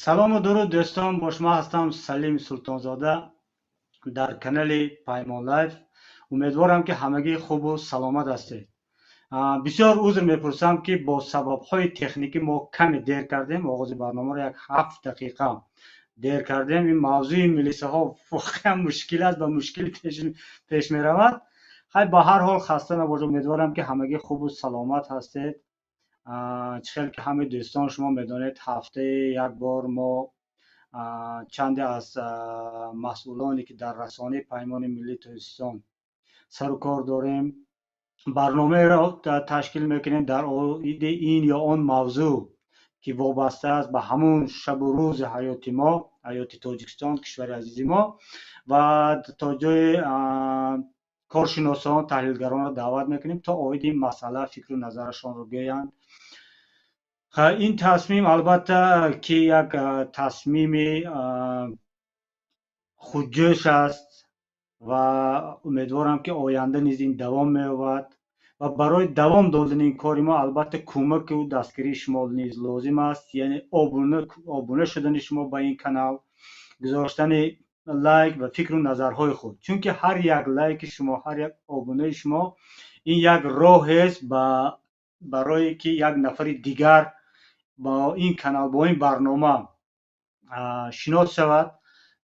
Салому дуруд, дӯстон, бо шумо ҳастам Салим Султонзода дар канали Паймон Лайф. Умедворам, ки ҳамагӣ хубу саломат ҳастед. Бисёр узр мепурсам, ки бо сабабҳои техникӣ мо каме дер кардем, оғози барномаро як 7 дақиқа дер кардем. Ин мавзӯи милисаҳо воқеан мушкил аст ва мушкил пеш меравад. Хай, ба ҳар ҳол, хаста набошед. Умедворам, ки ҳамагӣ хубу саломат ҳастед. Чӣ хел ки ҳамаи дӯстон шумо медонед, ҳафтаи як бор мо чанде аз масъулоне, ки дар расонаи Паймони Миллии Тоҷикистон сару кор дорем, барномаеро ташкил мекунем дар оиди ин ё он мавзӯъ, ки вобаста аст ба ҳамун шабу рӯзи ҳаёти мо, ҳаёти Тоҷикистон, кишвари азизи мо, ва то ҷое коршиносон, таҳлилгаронро даъват мекунем, то оиди ин масъала фикру назарашонро гӯянд. Ин тасмим, албатта, ки як тасмими худҷӯш аст ва умедворам, ки оянда низ ин давом меёбад. Ва барои давом додани ин кори мо, албатта, кӯмаку дастгирии шумо низ лозим аст, яъне обуна шудани шумо ба ин канал, гузоштани лайк ва фикру назарҳои худ, чунки ҳар як лайки шумо, ҳар як обунаи шумо ин як роҳест барое ки як нафари дигар бо ин канал, бо ин барнома шинос шавад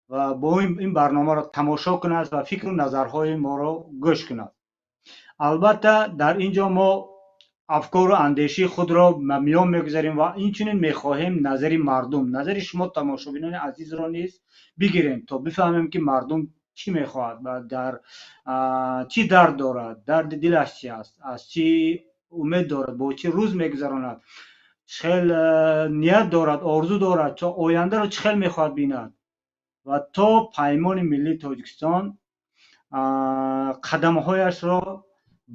ва бо ин барномаро тамошо кунад ва фикру назарҳои моро гӯш кунад. Албатта, дар ин ҷо мо афкору андешаи худро ба миён мегузарем ва инчунин мехоҳем назари мардум, назари шумо, тамошобинони азизро низ бигирем, то бифаҳмем, ки мардум чӣ мехоҳад ва дар чӣ дард дорад, дарди дилаш чи аст, аз чӣ умед дорад, бо чӣ рӯз мегузаронад, чӣ хел ният дорад, орзу дорад, то ояндаро чӣ хел мехоҳад бинад ва то Паймони Миллии Тоҷикистон қадамҳояшро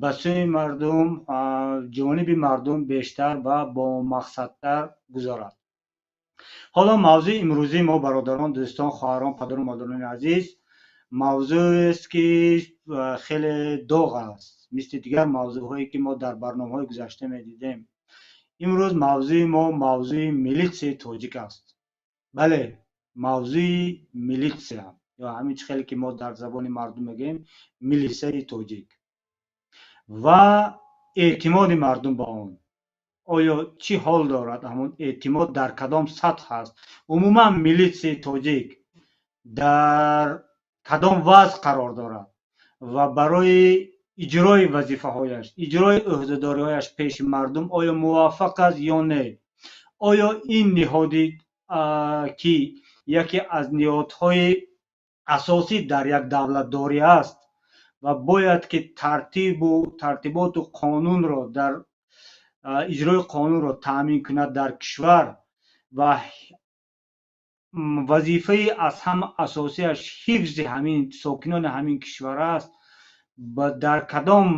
ба сӯи мардум, ҷониби мардум бештар ва бомақсадтар гузорад. Ҳоло мавзӯи имрӯзии мо, бародарон, дӯстон, хоҳарон, падару модарони азиз, мавзӯест, ки хеле доғ аст, мисли дигар мавзӯъҳое, ки мо дар барномаҳои гузашта медидем. Имрӯз мавзӯи мо мавзӯи милитсияи тоҷик аст. Бале, мавзӯи милитсия ё ҳамин чӣ хеле ки мо дар забони мардум мегӯем, милисаи тоҷик ва эътимоди мардум ба он. Оё чӣ ҳол дорад ҳамон эътимод, дар кадом сатҳ ҳаст? Умуман милитсияи тоҷик дар кадом вазъ қарор дорад ва барои иҷрои вазифаҳояш, иҷрои ӯҳдадориҳояш пеши мардум оё муваффақ аст ё не? Оё ин ниҳоди, ки яке аз ниҳодҳои асосӣ дар як давлатдорӣ аст ва бояд ки тартибу тартиботу қонунро дар иҷрои қонунро таъмин кунад дар кишвар ва вазифаи аз ҳама асосиаш ҳифзи ҳамин сокинони ҳамин кишвар аст, дар кадом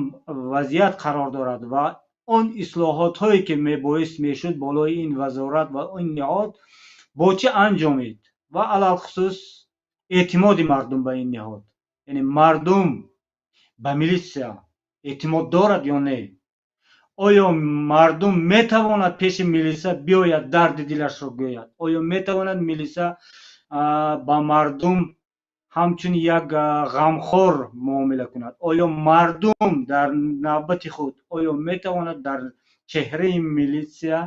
вазъият қарор дорад ва он ислоҳотҳое, ки мебоист мешуд болои ин вазорат ва ин ниҳод, бо чӣ анҷомид ва алалхусус эътимоди мардум ба ин ниҳод, яъне мардум ба милитсия эътимод дорад ё не? Оё мардум метавонад пеши милиса биёяд, дарди дилашро гӯяд? Оё метавонад милиса ба мардум ҳамчун як ғамхор муомила кунад? Оё мардум дар навбати худ оё метавонад дар чеҳраи милитсия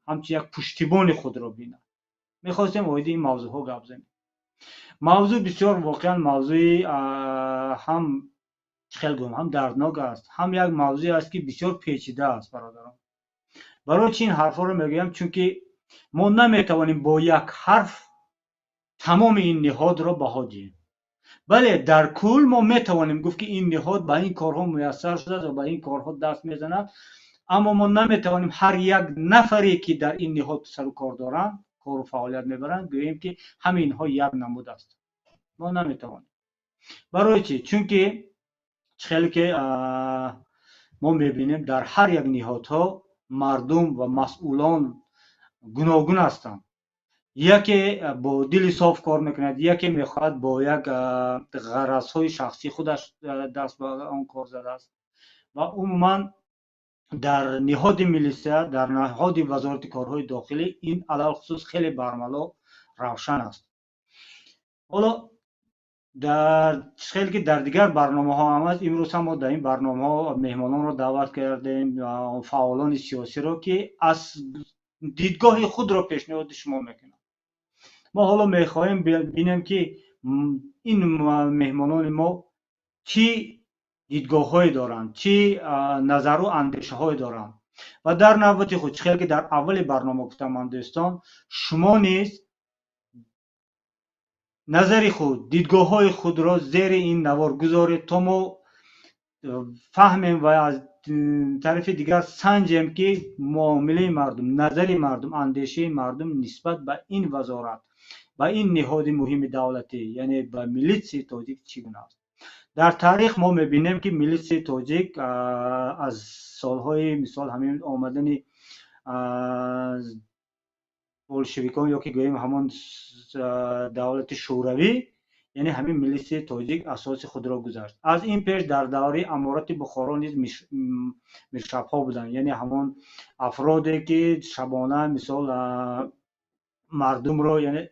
ҳамчун як пуштибони худро бинад? Мехостем оиди ин мавзӯъҳо гап занем. Мавзӯъ бисёр, воқеан, мавзӯи ҳам, чӣ хел гӯям, ҳам дарднок аст, ҳам як мавзӯе аст, ки бисёр печида аст. Бародарон, барои чӣ ин ҳарфҳоро мегӯям? Чунки мо наметавонем бо як ҳарф тамоми ин ниҳодро баҳо диҳем. Бале, дар кул мо метавонем гуфт, ки ин ниҳод ба ин корҳо муяссар шудааст ва ба ин корҳо даст мезанад, аммо мо наметавонем ҳар як нафаре, ки дар ин ниҳод сару кор доранд, кору фаъолият мебаранд, гӯем, ки ҳамаи инҳо як намуд аст. Мо наметавонем. Барои чӣ? Чунки чӣ хеле ки мо мебинем, дар ҳар як ниҳодҳо мардум ва масъулон гуногун ҳастанд. Яке бо дили соф кор мекунад, яке мехоҳад бо як ғаразҳои шахсии худаш даст ба он кор задааст ва умуман Дар ниҳоди милисия, дар ниҳоди Вазорати корҳои дохилӣ ин алалхусус хеле бармало равшан аст. Ҳоло дар хеле ки дар дигар барномаҳо ҳам аст, имрӯз ҳам мо дар ин барномаҳо меҳмононро даъват кардем, фаъолони сиёсиро, ки аз дидгоҳи худро пешниҳоди шумо мекунанд. Мо ҳоло мехоҳем бинем, ки ин меҳмонони мо чӣ дидгоҳҳое доранд, чӣ назару андешаҳое доранд. Ва дар навбати худ, чӣ хеле ки дар аввали барнома гуфтам ман, дӯстон, шумо низ назари худ, дидгоҳҳои худро зери ин навор гузоред, то мо фаҳмем ва аз тарафи дигар санҷем, ки муомилаи мардум, назари мардум, андешаи мардум нисбат ба ин вазорат, ба ин ниҳоди муҳими давлатӣ, яъне ба милитсияи тоҷик чӣ гуна аст. Дар таърих мо мебинем, ки милитсияи тоҷик аз солҳои, мисол, ҳамин омадани болшевикон ё ки гӯем ҳамон давлати Шӯравӣ, яъне ҳамин милитсияи тоҷик асоси худро гузашт. Аз ин пеш дар давраи Аморати Бухоро низ миршабҳо буданд, яъне ҳамон афроде, ки шабона, мисол, мардумро, яъне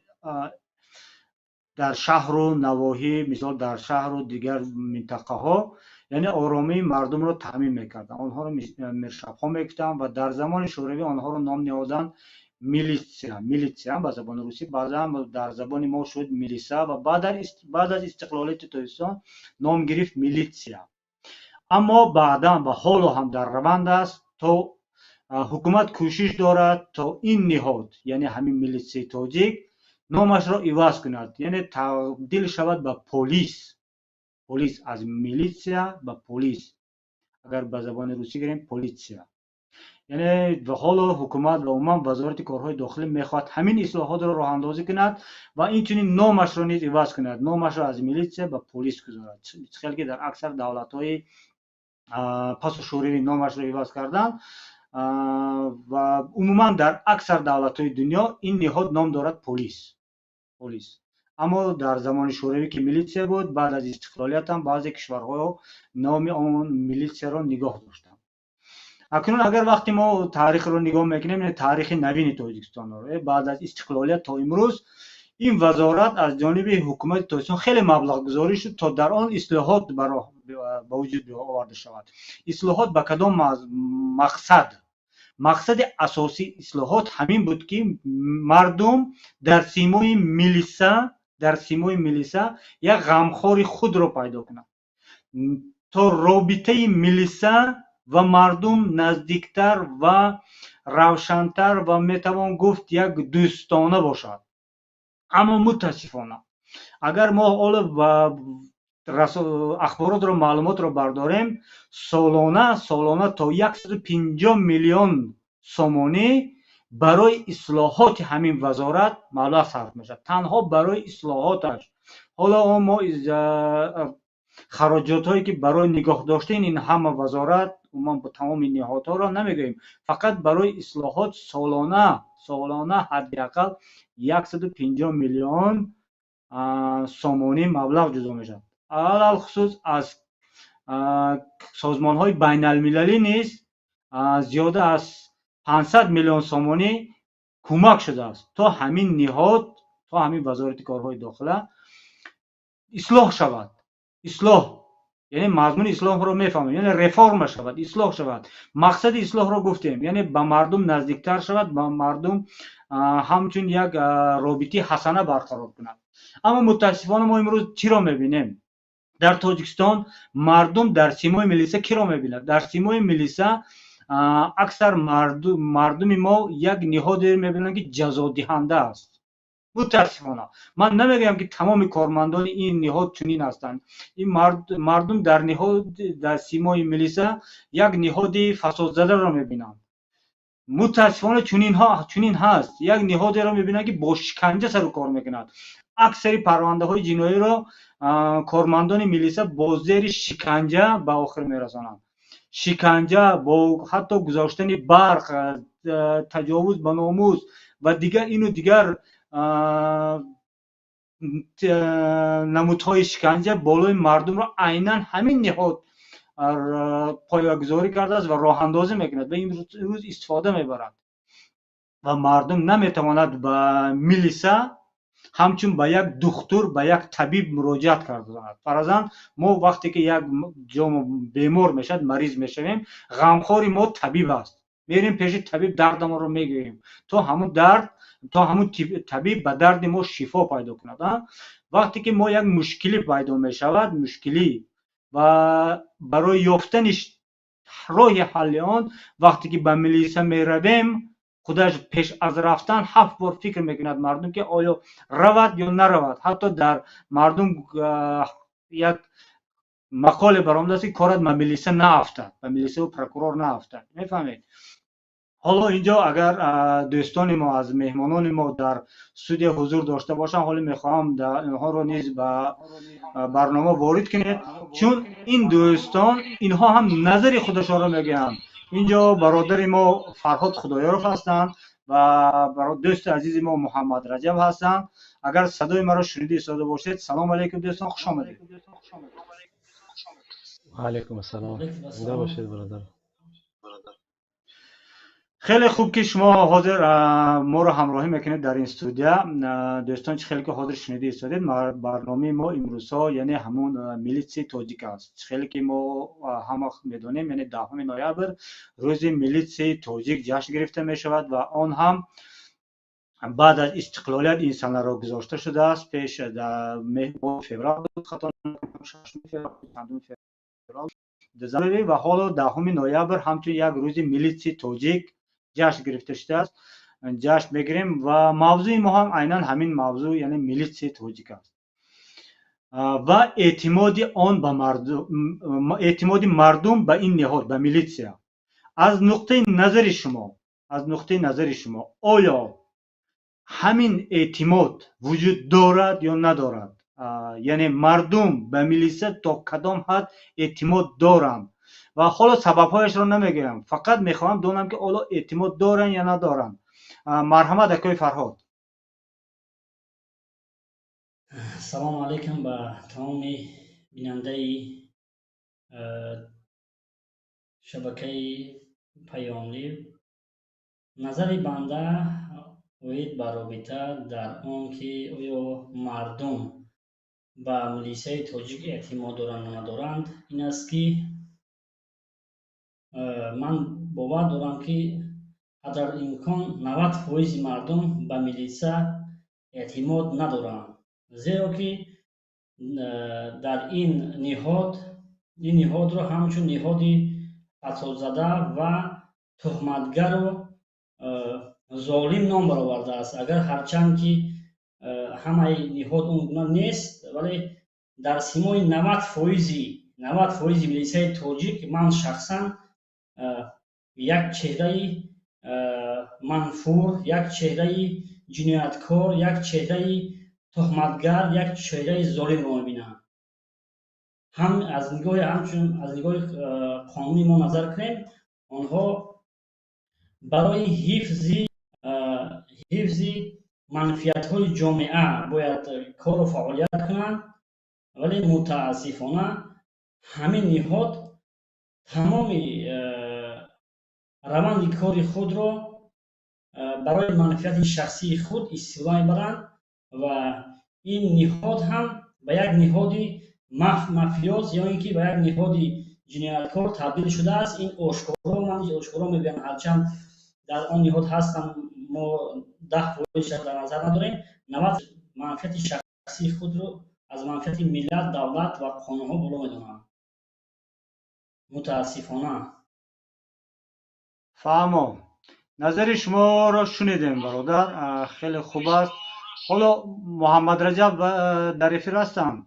дар шаҳру навоҳӣ, мисол, дар шаҳру дигар минтақаҳо, яъне оромии мардумро таъмин мекарданд. Онҳоро миршабҳо мегуфтанд ва дар замони Шӯравӣ онҳоро ном ниҳоданд милитсия. Милитсия ба забони русӣ, баъзан дар забони мо шуд милиса ва баъд аз истиқлолияти Тоҷикистон ном гирифт милитсия. Аммо баъдан ва ҳоло ҳам дар раванд аст, то ҳукумат кӯшиш дорад, то ин ниҳод, яъне ҳамин милитсияи тоҷик, номашро иваз кунад, яъне табдил шавад ба полис. Полис, аз милитсия ба полис, агар ба забони русӣ гирем, полиция. Яъне ҳоло ҳукумат ва умуман Вазорати корҳои дохилӣ мехоҳад ҳамин ислоҳотро роҳандозӣ кунад ва инчунин номашро низ иваз кунад, номашро аз милитсия ба полис гузорад, хеле ки дар аксар давлатҳои пасу шӯравӣ номашро иваз карданд. Ва умуман дар аксар давлатҳои дунё ин ниҳод ном дорад полис, полис. Аммо дар замони Шӯравӣ ки милитсия буд, баъд аз истиқлолият ҳам баъзе кишварҳо номи он милитсияро нигоҳ доштанд. Акнун агар вақте мо таърихро нигоҳ мекунем, таърихи навини Тоҷикистонро, баъд аз истиқлолият то имрӯз, ин вазорат аз ҷониби ҳукумати Тоҷикистон хеле маблағгузорӣ шуд, то дар он ислоҳот ба вуҷуд оварда шавад. Ислоҳот ба кадом мақсад? Мақсади асосии ислоҳот ҳамин буд, ки мардум дар симои милиса, дар симои милиса як ғамхори худро пайдо кунад, то робитаи милиса ва мардум наздиктар ва равшантар ва метавон гуфт як дӯстона бошад. Аммо мутаассифона, агар мо ҳоло ахборотро, маълумотро бардорем, солона то 150 миллион сомонӣ барои ислоҳоти ҳамин вазорат маблағ сарф мешавад, танҳо барои ислоҳоташ. Ҳоло мо хароҷотҳое, ки барои нигоҳ доштани ин ҳама вазорат, умуман бо тамоми ниҳодҳоро намегӯем, фақат барои ислоҳот солона ҳадди ақал 150 миллион сомонӣ маблағ ҷудо мешавад. Алалхусус аз созмонҳои байналмилалӣ низ зиёда аз 500 миллион сомонӣ кӯмак шудааст, то ҳамин ниҳод, то ҳамин Вазорати корҳои дохила ислоҳ шавад. Ислоҳ, яъне мазмуни ислоҳро мефаҳмем, яъне реформа шавад, ислоҳ шавад. Мақсади ислоҳро гуфтем, яъне ба мардум наздиктар шавад, ба мардум ҳамчун як робитаи ҳасана барқарор кунад. Аммо мутаассифона мо имрӯз чиро мебинем? Дар Тоҷикистон мардум дар симои милиса киро мебинад? Дар симои милиса аксар мардуми мо як ниҳодеро мебинанд, ки ҷазодиҳанда аст. Мутаассифона, ман намегӯям, ки тамоми кормандони ин ниҳод чунин ҳастанд. Ин мардум дар ниҳод, дар симои милиса як ниҳоди фасодзадаро мебинанд. Мутаассифона, чунин ҳаст. Як ниҳодеро мебинанд, ки бо шиканҷа сару кор мекунад. Аксари парвандаҳои ҷиноиро кормандони милиса бо зери шиканҷа ба охир мерасонанд, шиканҷа бо ҳатто гузоштани барқ, таҷовуз ба номус ва дигар ину дигар намудҳои шиканҷа болои мардумро айнан ҳамин ниҳод. Поягузорӣ кардааст ва роҳандозӣ мекунад ва имрӯз истифода мебарад ва мардум наметавонад ба милиса ҳамчун ба як духтур, ба як табиб муроҷиат карда. Фарзан, мо вақте ки як ҷо бемор мешавад, мариз мешавем, ғамхори мо табиб аст. Мерем пеши табиб, дардамонро мегӯем, то ҳамун дард, то ҳамун табиб ба дарди мо шифо пайдо кунад. Вақте ки мо як мушкилӣ пайдо мешавад, мушкилӣ ва барои ёфтани роҳи ҳалли он вақте ки ба милиса меравем, худаш пеш аз рафтан ҳафт бор фикр мекунад мардум, ки оё равад ё наравад. Ҳатто дар мардум як мақоле баромадааст, ки корат ба милиса наафтад, ба милисаву прокурор наафтад. Мефаҳмед? Ҳоло инҷо агар дӯстони мо, аз меҳмонони мо дар студия ҳузур дошта бошанд, ҳоло мехоҳам инҳоро низ ба барнома ворид кунед, чун ин дӯстон, инҳо ҳам назари худашонро мегӯянд. Инҷо бародари мо Фарҳод Худоёров ҳастанд ва дӯсти азизи мо Муҳаммад Раҷаб ҳастанд. Агар садои маро шунида истода бошед, салом алейкум, дӯстон, хуш омадед. Алейкум ассалом, зинда бошед, бародар. Хеле хуб, ки шумо ҳозир моро ҳамроҳӣ мекунед дар ин студия. Дӯстон, чӣ хеле ки ҳозир шунида истодед, барномаи мо имрӯзҳо, яъне ҳамун милитсияи тоҷик аст. Чӣ хеле ки мо ҳама медонем, яъне 10 ноябр рӯзи милитсияи тоҷик ҷашн гирифта мешавад ва он ҳам баъд аз истиқлолият ин санаро гузошта шудааст. Пеш моҳи феврал, хато, 6 феврал, 5 феврал, ва ҳоло 10 ноябр ҳамчун як рӯзи милитсияи тоҷик ҷашн гирифта шудааст, ҷашн мегирем ва мавзӯи мо ҳам айнан ҳамин мавзӯъ, яъне милитсияи тоҷик аст ва эътимоди он ба мардум, эътимоди мардум ба ин ниҳод, ба милитсия. Аз нуқтаи назари шумо, оё ҳамин эътимод вуҷуд дорад ё надорад? Яъне мардум ба милиса то кадом ҳад эътимод доранд? Ва ҳоло сабабҳояшро намегӯям, фақат мехоҳам донам, ки ҳоло эътимод доранд ё надоранд. Марҳамат, акои Фарҳод. Салому алайкум ба тамоми бинандаи шабакаи Паёмлив. Назари банда оид ба робита дар он ки оё мардум ба милисаи тоҷик эътимод доранд ё надоранд, ин аст, ки ман бовар дорам, ки ҳадалимкон 90 фоизи мардум ба милиса эътимод надоранд, зеро ки дар ин ниҳод, ин ниҳодро ҳамчун ниҳоди фасодзада ва туҳматгару золим ном баровардааст. Агар ҳарчанд ки ҳамаи ниҳод он гуна нест, вале дар симои 90 фоизи милисаи тоҷик ман шахсан як чеҳраи манфур, як чеҳраи ҷинояткор, як чеҳраи туҳматгар, як чеҳраи золимро мебинам. Ҳам аз нигоҳи, ҳамчун аз нигоҳи қонуни мо назар кунем, онҳо барои ҳифзи манфиатҳои ҷомеа бояд кору фаъолият кунанд, вале мутаассифона ҳамин ниҳод тамоми раванди кори худро барои манфиати шахсии худ истифода мебаранд ва ин ниҳод ҳам ба як ниҳоди мафиёз ё ин ки ба як ниҳоди ҷинояткор табдил шудааст. Ин ошкоро, ман ошкоро мегӯям, ҳарчанд дар он ниҳод ҳастам, мо 10 фоизша дар назар надорем, 90 манфиати шахсии худро аз манфиати миллат, давлат ва қонунҳо боло медонанд, мутаассифона. Фаҳмо, назари шуморо шунидем, бародар, хеле хуб аст. Ҳоло Муҳаммад Раҷаб дар эфир ҳастанд.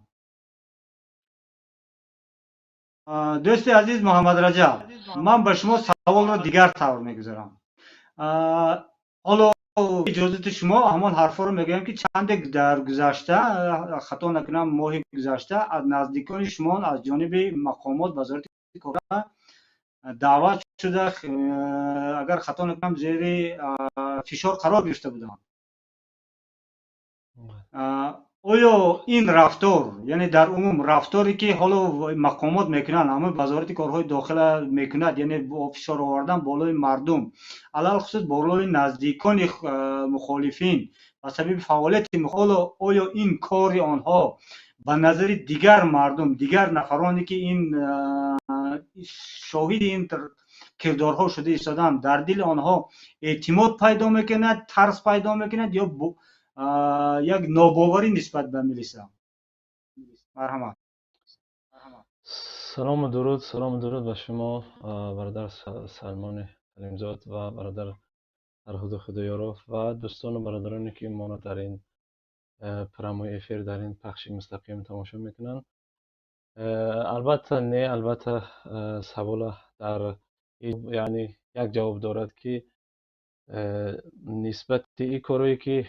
Дӯсти азиз Муҳаммад Раҷаб, ман ба шумо саволро дигар тавр мегузарам. Ҳоло иҷозати шумо, ҳамон ҳарфҳоро мегӯям, ки чанде дар гузашта, хато накунам, моҳи гузашта аз наздикони шумо аз ҷониби мақомот, вазорати кора даъват шуда, агар хато накунам, зери фишор қарор гирифта буданд. Оё ин рафтор, яъне дар умум рафторе, ки ҳоло мақомот мекунанд, ҳамаи Вазорати корҳои дохила мекунад, яъне бо фишор овардан болои мардум, алалхусус болои наздикони мухолифин ба сабаби фаъолияти, ҳоло оё ин кори онҳо ба назари дигар мардум, дигар нафароне, ки ин шоҳиди ин кирдорҳо шуда истоданд, дар дили онҳо эътимод пайдо мекунад, тарс пайдо мекунад ё як нобоварӣ нисбат ба милиса? Марҳамат. Салому дуруд, салому дуруд ба шумо, бародар Салмони Салимзод ва бародар Фарҳуду Худоёров ва дӯстону бародароне, ки моро дар ин прямой эфир, дар ин пахши мустақим тамошо мекунанд. Албатта не, албатта савола дар, яъне, як ҷавоб дорад, ки нисбати ин корое, ки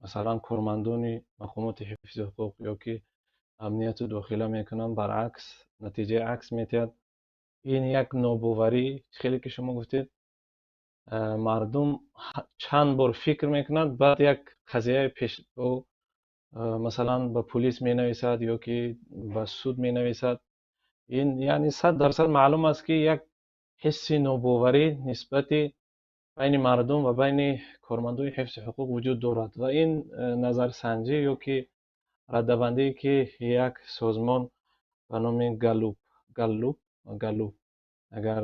масалан кормандони мақомоти ҳифзи ҳуқуқ ё ки амнияту дохила мекунанд, баръакс, натиҷаи акс метиҳад. Ин як нобоварӣ, хеле ки шумо гуфтед, мардум чанд бор фикр мекунад, баъд як қазияи пеш, масалан, ба пулис менависад ё ки ба суд менависад. Ин, яъне, 100% маълум аст, ки як ҳисси нобоварӣ нисбати байни мардум ва байни кормандони ҳифзи ҳуқуқ вуҷуд дорад. Ва ин назарсанҷӣ ё ки радабандие, ки як созмон ба номи Галлуп, Галлуп, Галлуп, агар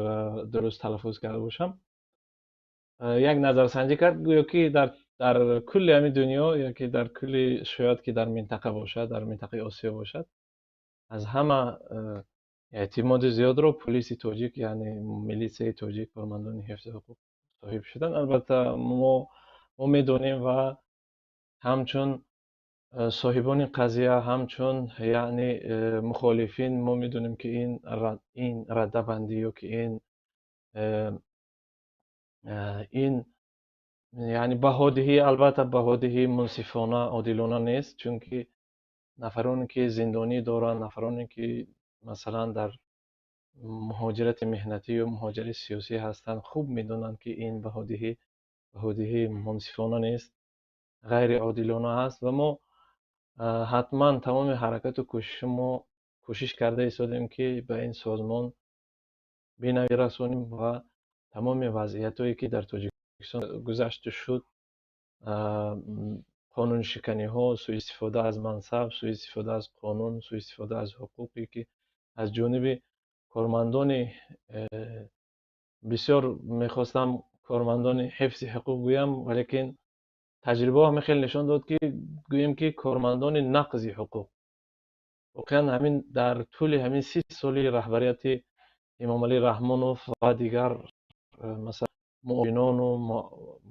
дуруст талаффуз карда бошам, як назарсанҷӣ кард, гӯё ки дар кулли ҳамин дунё ё ки дар кулли, шояд ки дар минтақа бошад, дар минтақаи Осиё бошад, аз ҳама эътимоди зиёдро пулиси тоҷик, яъне милитсияи тоҷик, кормандони ҳифзи ҳуқуқ соҳиб шуданд. Албатта, мо медонем ва ҳамчун соҳибони қазия, ҳамчун, яъне, мухолифин мо медонем, ки ин радабандӣ ё ки ин, яъне, баҳодиҳӣ, албатта, баҳодиҳӣ мунсифона, одилона нест, чунки нафароне, ки зиндонӣ доранд, нафароне, ки масалан дар муҳоҷирати меҳнатӣ ё муҳоҷирати сиёсӣ ҳастанд, хуб медонанд, ки ин баҳодиҳӣ мунсифона нест, ғайриодилона аст. Ва мо ҳатман тамоми ҳаракату кӯшиши мо, кӯшиш карда истодем, ки ба ин созмон бинавирасонем ва тамоми вазъиятҳое, ки дар Тоҷикистон гузашту шуд, қонуншиканиҳо, сӯистифода аз мансаб, сӯистифода аз қонун, сӯистифода аз ҳуқуқе, ки аз ҷониби кормандони, бисёр мехостам кормандони ҳифзи ҳуқуқ гӯям, валекин таҷрибаҳо ҳамин хел нишон дод, ки гӯем, ки кормандони нақзи ҳуқуқ. Воқеан, ҳамин дар тӯли ҳамин 30 соли раҳбарияти Эмомалӣ Раҳмонов ва дигар, масалан, муовинону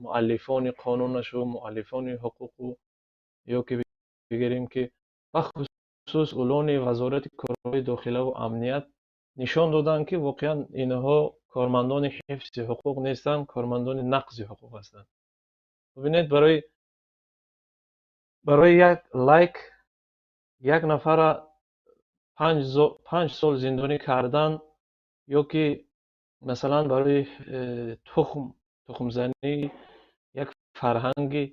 муаллифони қонунашу муаллифони ҳуқуқу ё ки бигирем, ки бахусус улони Вазорати корҳои дохилаву амният нишон доданд, ки воқеан инҳо кормандони ҳифзи ҳуқуқ нестанд, кормандони нақзи ҳуқуқ ҳастанд. Бубинед, барои як лайк як нафара 5 сол зиндонӣ кардан ё ки масалан барои тухмзанӣ, як фарҳанги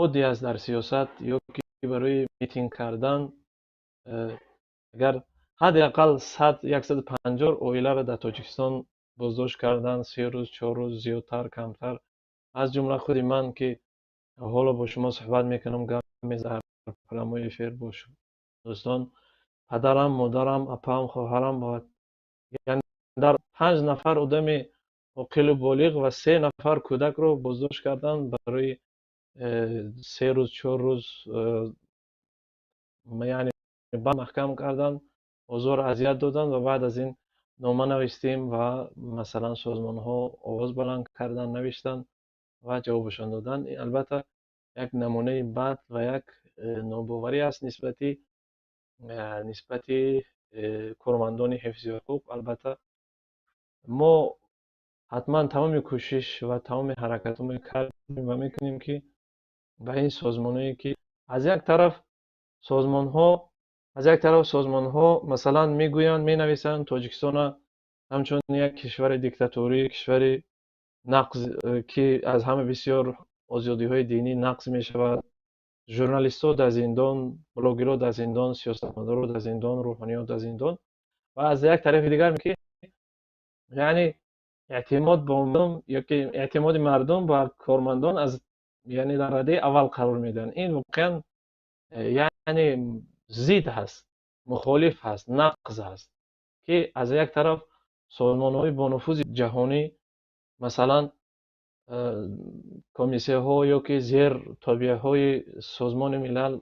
оддӣ аст дар сиёсат, ё ки барои митинг кардан, агар ҳадди ақал 100, 150 оиларо дар Тоҷикистон боздошт кардан, 3 рӯз, 4 рӯз, зиёдтар, камтар, аз ҷумла худи ман, ки ҳоло бо шумо суҳбат мекунам, гап мезанам, прямой эфир бо дӯстон, падарам, модарам, апаам, хоҳарам, яъне дар панҷ нафар одами оқилу болиғ ва се нафар кӯдакро боздошт карданд барои 3 рӯз, 4 рӯз, яъне маҳкам карданд, озор, азият доданд. Ва баъд аз ин нома навистем ва масалан созмонҳо овоз баланд карданд, навиштанд ва ҷавобашон доданд. Ин албатта як намунаи бад ва як нобоварӣ аст нисбати кормандони ҳифзи ҳуқуқ. Албатта, мо ҳатман тамоми кӯшиш ва тамоми ҳаракатҳо кардем ва мекунем, ки ба ин созмонҳое, ки аз як тараф созмонҳо масалан мегӯянд, менависанд Тоҷикистона ҳамчун як кишвари диктаторӣ, кишвари нақз, ки аз ҳама бисёр озодиҳои динӣ нақз мешавад. Журналистҳо дар зиндон, блогерҳо дар зиндон, сиёсатмадорҳо дар зиндон, рӯҳониҳо дар зиндон ва аз як тарафи дигар ки яъне эътимод ба мардум ё ки эътимоди мардум ба кормандон аз яъне дар радаи аввал қарор медиҳанд. Ин воқеан яъне зид ҳаст, мухолиф ҳаст, нақз ҳаст, ки аз як тараф созмонҳои бонуфузи ҷаҳонӣ, масалан комиссияҳо ё ки зер тобеаҳои Созмони Милал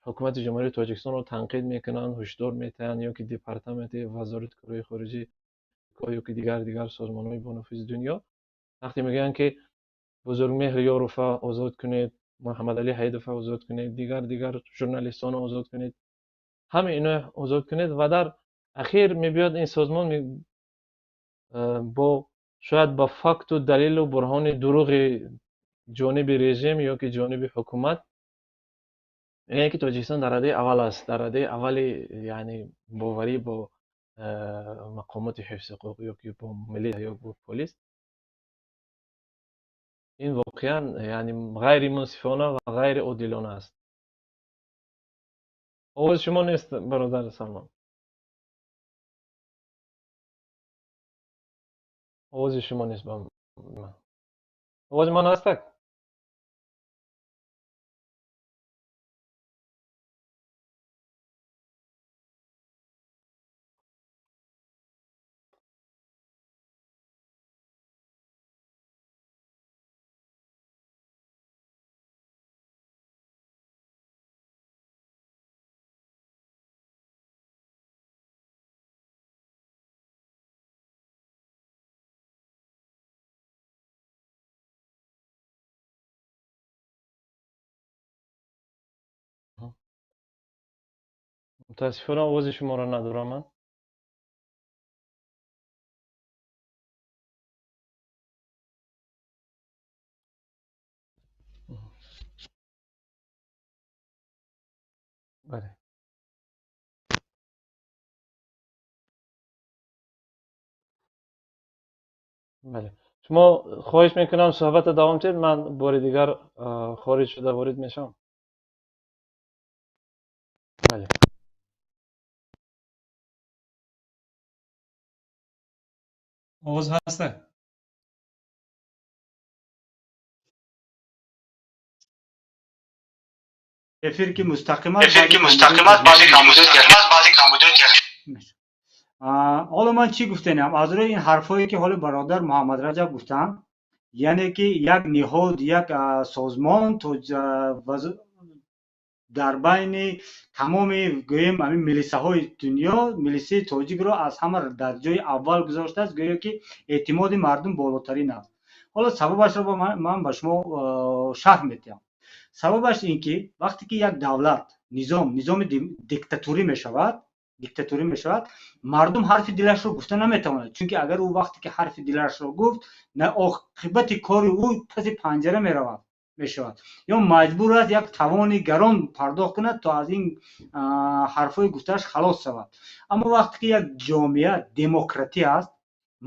ҳукумати Ҷумҳурии Тоҷикистонро танқид мекунанд, ҳушдор метаҳанд, ё ки департаменти вазорати корҳои хориҷӣ ё ки дигар созмонҳои бонуфузи дунё вақте мегӯянд ки Бузургмеҳр Ёрова озод кунед, Муҳаммадалӣ Ҳайдова озод кунед, дигар журналистонро озод кунед, ҳама ино озод кунед ва дар ахир мебиёд ин созмон бо шояд ба факту далелу бурҳони дурӯғи ҷониби режим ё ки ҷониби ҳукумат мегӯянд ки Тоҷикистон дар радаи аввал аст, дар радаи аввали яъне боварӣ бо мақомоти ҳифзи ҳуқуқ ё ки бо милиса ё бо полис. Ин воқеан яъне ғайримунсифона ва ғайриодилона аст. Овози шумо нест, бародар Салмон. Овози шумо нест ба ман. Овози ман ҳастак? Мутаассифона овози шуморо надорам ман. Бале. Бале. Шумо хоҳиш мекунам суҳбатро давом диҳед, ман бори дигар хориҷ шуда ворид мешавам. Бале. Овоз ҳаста? Эфир ки мустақим аст, Эфир ки мустақим аст, баъзе камбудиҳои техникӣ. Ҳоло ман чӣ гуфтанам? Аз рӯи ин ҳарфҳое ки ҳоло бародар Муҳаммад Раҷаб гуфтанд, яъне ки як ниҳод, як созмон дар байни тамоми гӯем ҳамин милисаҳои дунё милисаи тоҷикро аз ҳама дар ҷои аввал гузоштааст, гӯё ки эътимоди мардум болотарин аст. Ҳоло сабабашро ман ба шумо шарҳ медиҳам. Сабабаш ин ки вақте ки як давлат низоми диктатурӣ мешавад, мардум ҳарфи дилашро гуфта наметавонад, чунки агар ӯ вақте ки ҳарфи дилашро гуфт, оқибати кори ӯ паси панҷара меравад мешавад ё маҷбур аст як тавони гарон пардохт кунад то аз ин ҳарфҳои гуфтааш халос шавад. Аммо вақте ки як ҷомеа демократӣ аст,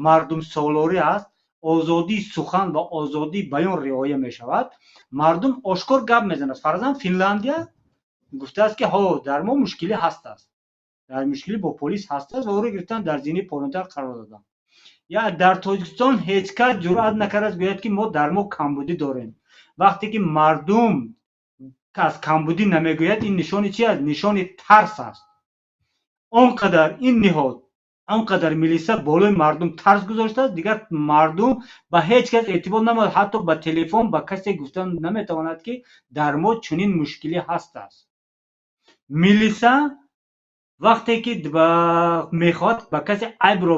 мардумсолорӣ аст, озодии сухан ва озодии баён риоя мешавад, мардум ошкор гап мезанад. Фарзан Финляндия гуфтааст ки ҳо дар мо мушкилӣ ҳастааст, дар мушкилӣ бо полис ҳастааст ва ӯро гирифтан дар зинаи поёнтар қарор доданд. Я дар Тоҷикистон ҳеҷ кас ҷуръат накардааст гӯяд ки мо дар мо камбудӣ дорем. Вақте ки мардум аз камбудӣ намегӯяд, ин нишони чи аст? Нишони тарс аст. Он қадар ин ниҳод, он қадар милиса болои мардум тарс гузоштааст, дигар мардум ба ҳеҷ кас эътибор намедиҳад, ҳатто ба телефон ба касе гуфтан наметавонад ки дар мо чунин мушкилӣ ҳастааст. Милиса вақте ки мехоҳад ба касе айбро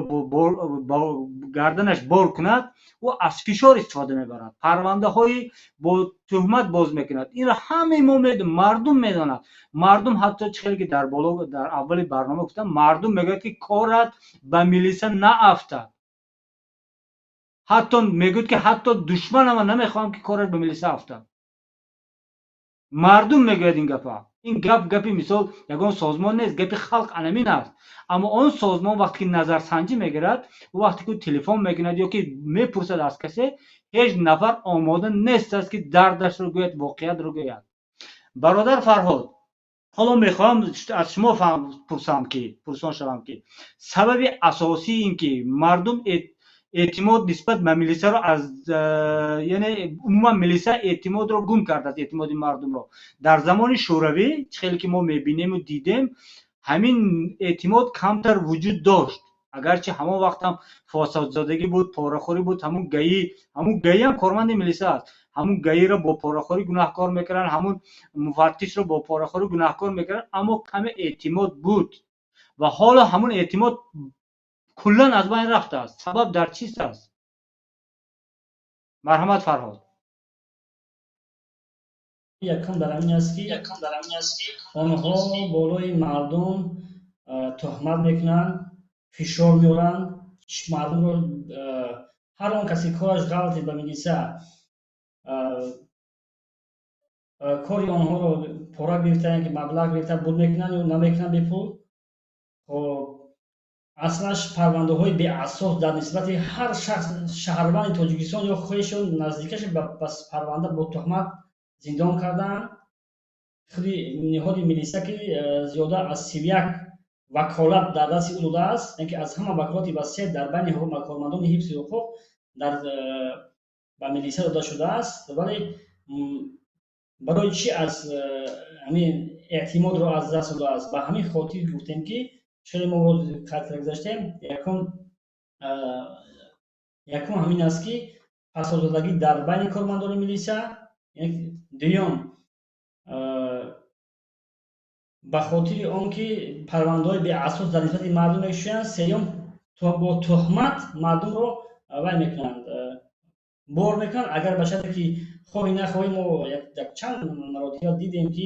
гарданаш бор кунад, ӯ аз фишор истифода мебарад, парвандаҳои бо туҳмат боз мекунад. Инро ҳамаи мо медонем, мардум медонад. Мардум ҳатто чӣ хеле ки дар боло дар аввали барнома гуфтам, мардум мегӯяд ки корат ба милиса наафтад. Ҳатто мегӯяд ки ҳатто душманама намехоҳам ки кораш ба милиса афтад. Мардум мегӯяд ин гапа. Ин гап гапи, мисол, ягон созмон нест, гапи халқ анамин аст. Аммо он созмон вақте ки назарсанҷӣ мегирад, вақте ки телефон мекунад ё ки мепурсад аз касе, ҳеҷ нафар омода нест аст, ки дардашро гӯяд, воқеиятро гӯяд. Бародар Фарҳод, ҳоло мехоҳам аз шумо пурсам, ки пурсон шавам, ки сабаби асосии ин ки мардум эътимод нисбат ба милисаро аз, яъне умуман милиса эътимодро гум кардааст, эътимоди мардумро. Дар замони Шӯравӣ, чӣ хеле ки мо мебинему дидем, ҳамин эътимод камтар вуҷуд дошт, агарчи ҳамон вақтам фосодзодагӣ буд, порахӯрӣ буд. Ҳамун ГАИ, ҳамун ГАИам корманди милиса аст, ҳамун ГАИро бо порахӯрӣ гунаҳкор мекунанд, ҳамун муфаттишро бо порахӯрӣ гунаҳкор мекунанд, аммо каме эътимод буд ва ҳоло ҳамун эътимод куллан аз байн рафтааст. Сабаб дар чист аст? Марҳамат, Фарҳод. Якум дар ҳамин аст, ки онҳо болои мардум туҳмат мекунанд, фишор меоранд мардумро. Ҳар он касе кораш ғалате, ба милиса кори онҳоро пора гирифта, ки маблағ гирифта буд, мекунанд ё намекунанд бепул. Хоб, аслаш парвандаҳои беасос дар нисбати ҳар шахс, шаҳрванди Тоҷикистон ё хешу наздикаш, ба парванда бо туҳмат зиндон кардаанд. Худи ниҳоди милиса, ки зиёда аз 31 ваколат дар дасти ӯ додааст, яке аз ҳама ваколати васеъ дар байни кормандони ҳифзи ҳуқуқ дар ба милиса дода шудааст, вале барои чӣ аз ҳамин эътимодро аз даст додааст? Ба ҳамин хотир гуфтем, ки хеле мо қайд карда гузаштем. Якум ҳамин аст, ки фасодзодагӣ дар байни кормандони милиса. Дуюм, ба хотири он ки парвандаҳои беасос дар нисбати мардум мекушоянд. Сеюм, бо туҳмат мардумро вай мекунанд, бор мекунанд. Агар ба шарте ки хоҳӣ нахоҳӣ, мо чанд маротиба дидем, ки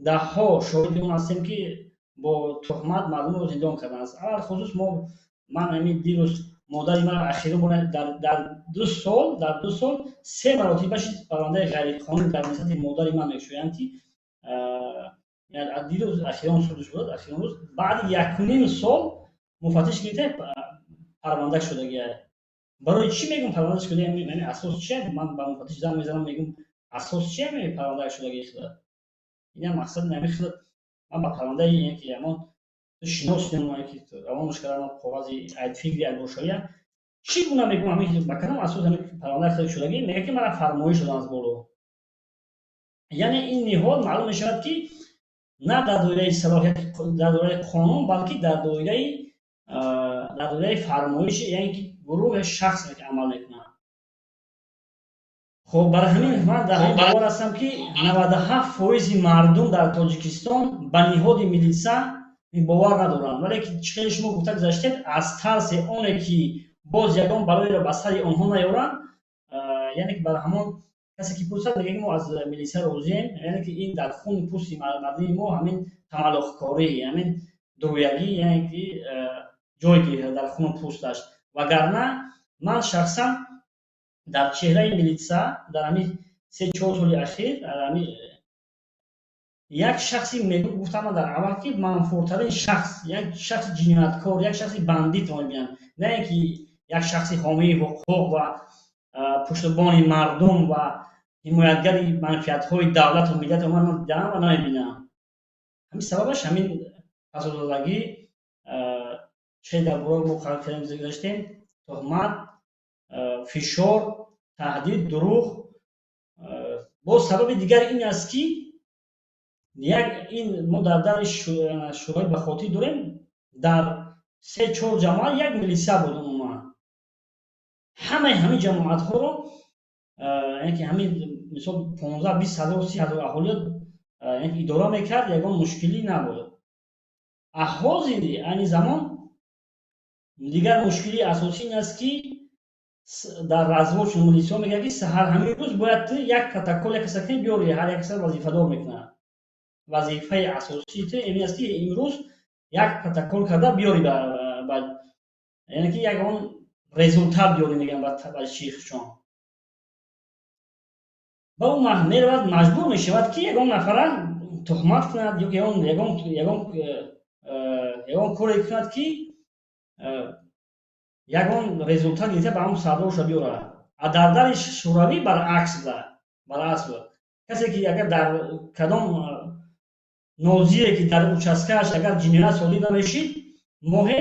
даҳҳо шоҳиди он ҳастем, ки бо туҳмат мардумро зиндон карданд. Алалхусус мо, ман ҳамин дирӯз модари ман ахирон бор дар 2 сол, дар 2 сол се маротиба шид, парвандаи ғайриқонунӣ дар нисбати модари ман мекушоянд, ки дирӯз ахирон суд шуд. Ахирон рӯз баъди якуним сол муфаттиш гирифта, парванда шудагия. Барои чӣ мегӯм парванда шуда? Асос чия? Ман ба муфаттиш занг мезанам, мегӯм: «Асос чия парванда шудагии худа?» Ина мақсад нами худа ман ба парвандаи ки ҳамон шинос ки равонаш кардам, коғази фикри айбошавия, чӣ гуна мегӯм, ҳамин ба кадом асос ҳамин парванда шудагӣ? Мега, ки мара фармоиш шудам аз боло. Яъне ин ниҳод маълум мешавад, ки на дар доираи салоҳият, дар доираи қонун, балки дар доираи фармоиши, яъне ки гурӯҳе шахс амал мекунад. Хоб, барои ҳамин ман дар ҳамин бовар ҳастам, ки 97 фоизи мардум дар Тоҷикистон ба ниҳоди милиса бовар надоранд. Вале ки чӣ хеле шумо гуфта гузаштед, аз тарсе оне ки боз ягон балоеро ба сари онҳо наёранд, яъне ки бар ҳамон касе ки пурсад, мега, ки мо аз милиса розием. Яъне ки ин дар хуни пӯсти мардуми мо ҳамин тамаллуқкорӣ, ҳамин дурӯягӣ, яъне ки ҷой гирифта дар хуну пӯсташ. Вагарна ман шахсан дар чеҳраи милиса дар ҳамин 3-4 соли ахир ҳамин як шахси, гуфтам ман дар аввал, ки манфуртарин шахс, як шахси ҷинояткор, як шахси бандитро мебинам, на ин ки як шахси ҳомии ҳуқуқ ва пуштубони мардум ва ҳимоятгари манфиатҳои давлату миллатро ман дидам ва намебинам. Ҳамин сабабаш ҳамин фасодзодагӣ, чӣ дар бораи мо гузаштем, туҳмат, фишор, таҳдид, дурӯғ. Боз сабаби дигар ин аст, ки як ин мо дар даври Шӯравӣ ба хотир дорем, дар се чор ҷамоат як милиса буд. Умуман ҳамаи ҳамин ҷамоатҳоро, яъне ки ҳамин мисол 15-20 ҳазор, 30 ҳазор аҳолиро идора мекард, ягон мушкилӣ набуд. А ҳозири айни замон дигар мушкилии асосӣ ин аст, ки дар развод милисиҳо мегӯяд, ки саҳар ҳамин рӯз бояд ту як протокол як каса кунӣ биёрӣ. Ҳар як каса вазифадор мекунад. Вазифаи асосии ту ин аст, ки имрӯз як протокол карда биёрӣ, яъне ки ягон результат биёрӣ, мегӯям ба шихшон. Ба ӯ меравад, маҷбур мешавад, ки ягон нафара туҳмат кунад ё ягон коре кунад, ки ягон результат гирифта ба ҳамон сардорша биёрад. А дар даври Шӯравӣ баръакс буда, баръакс буд. Касе ки агар дар кадом нозире ки дар участкааш агар ҷиноят содир намешид, моҳе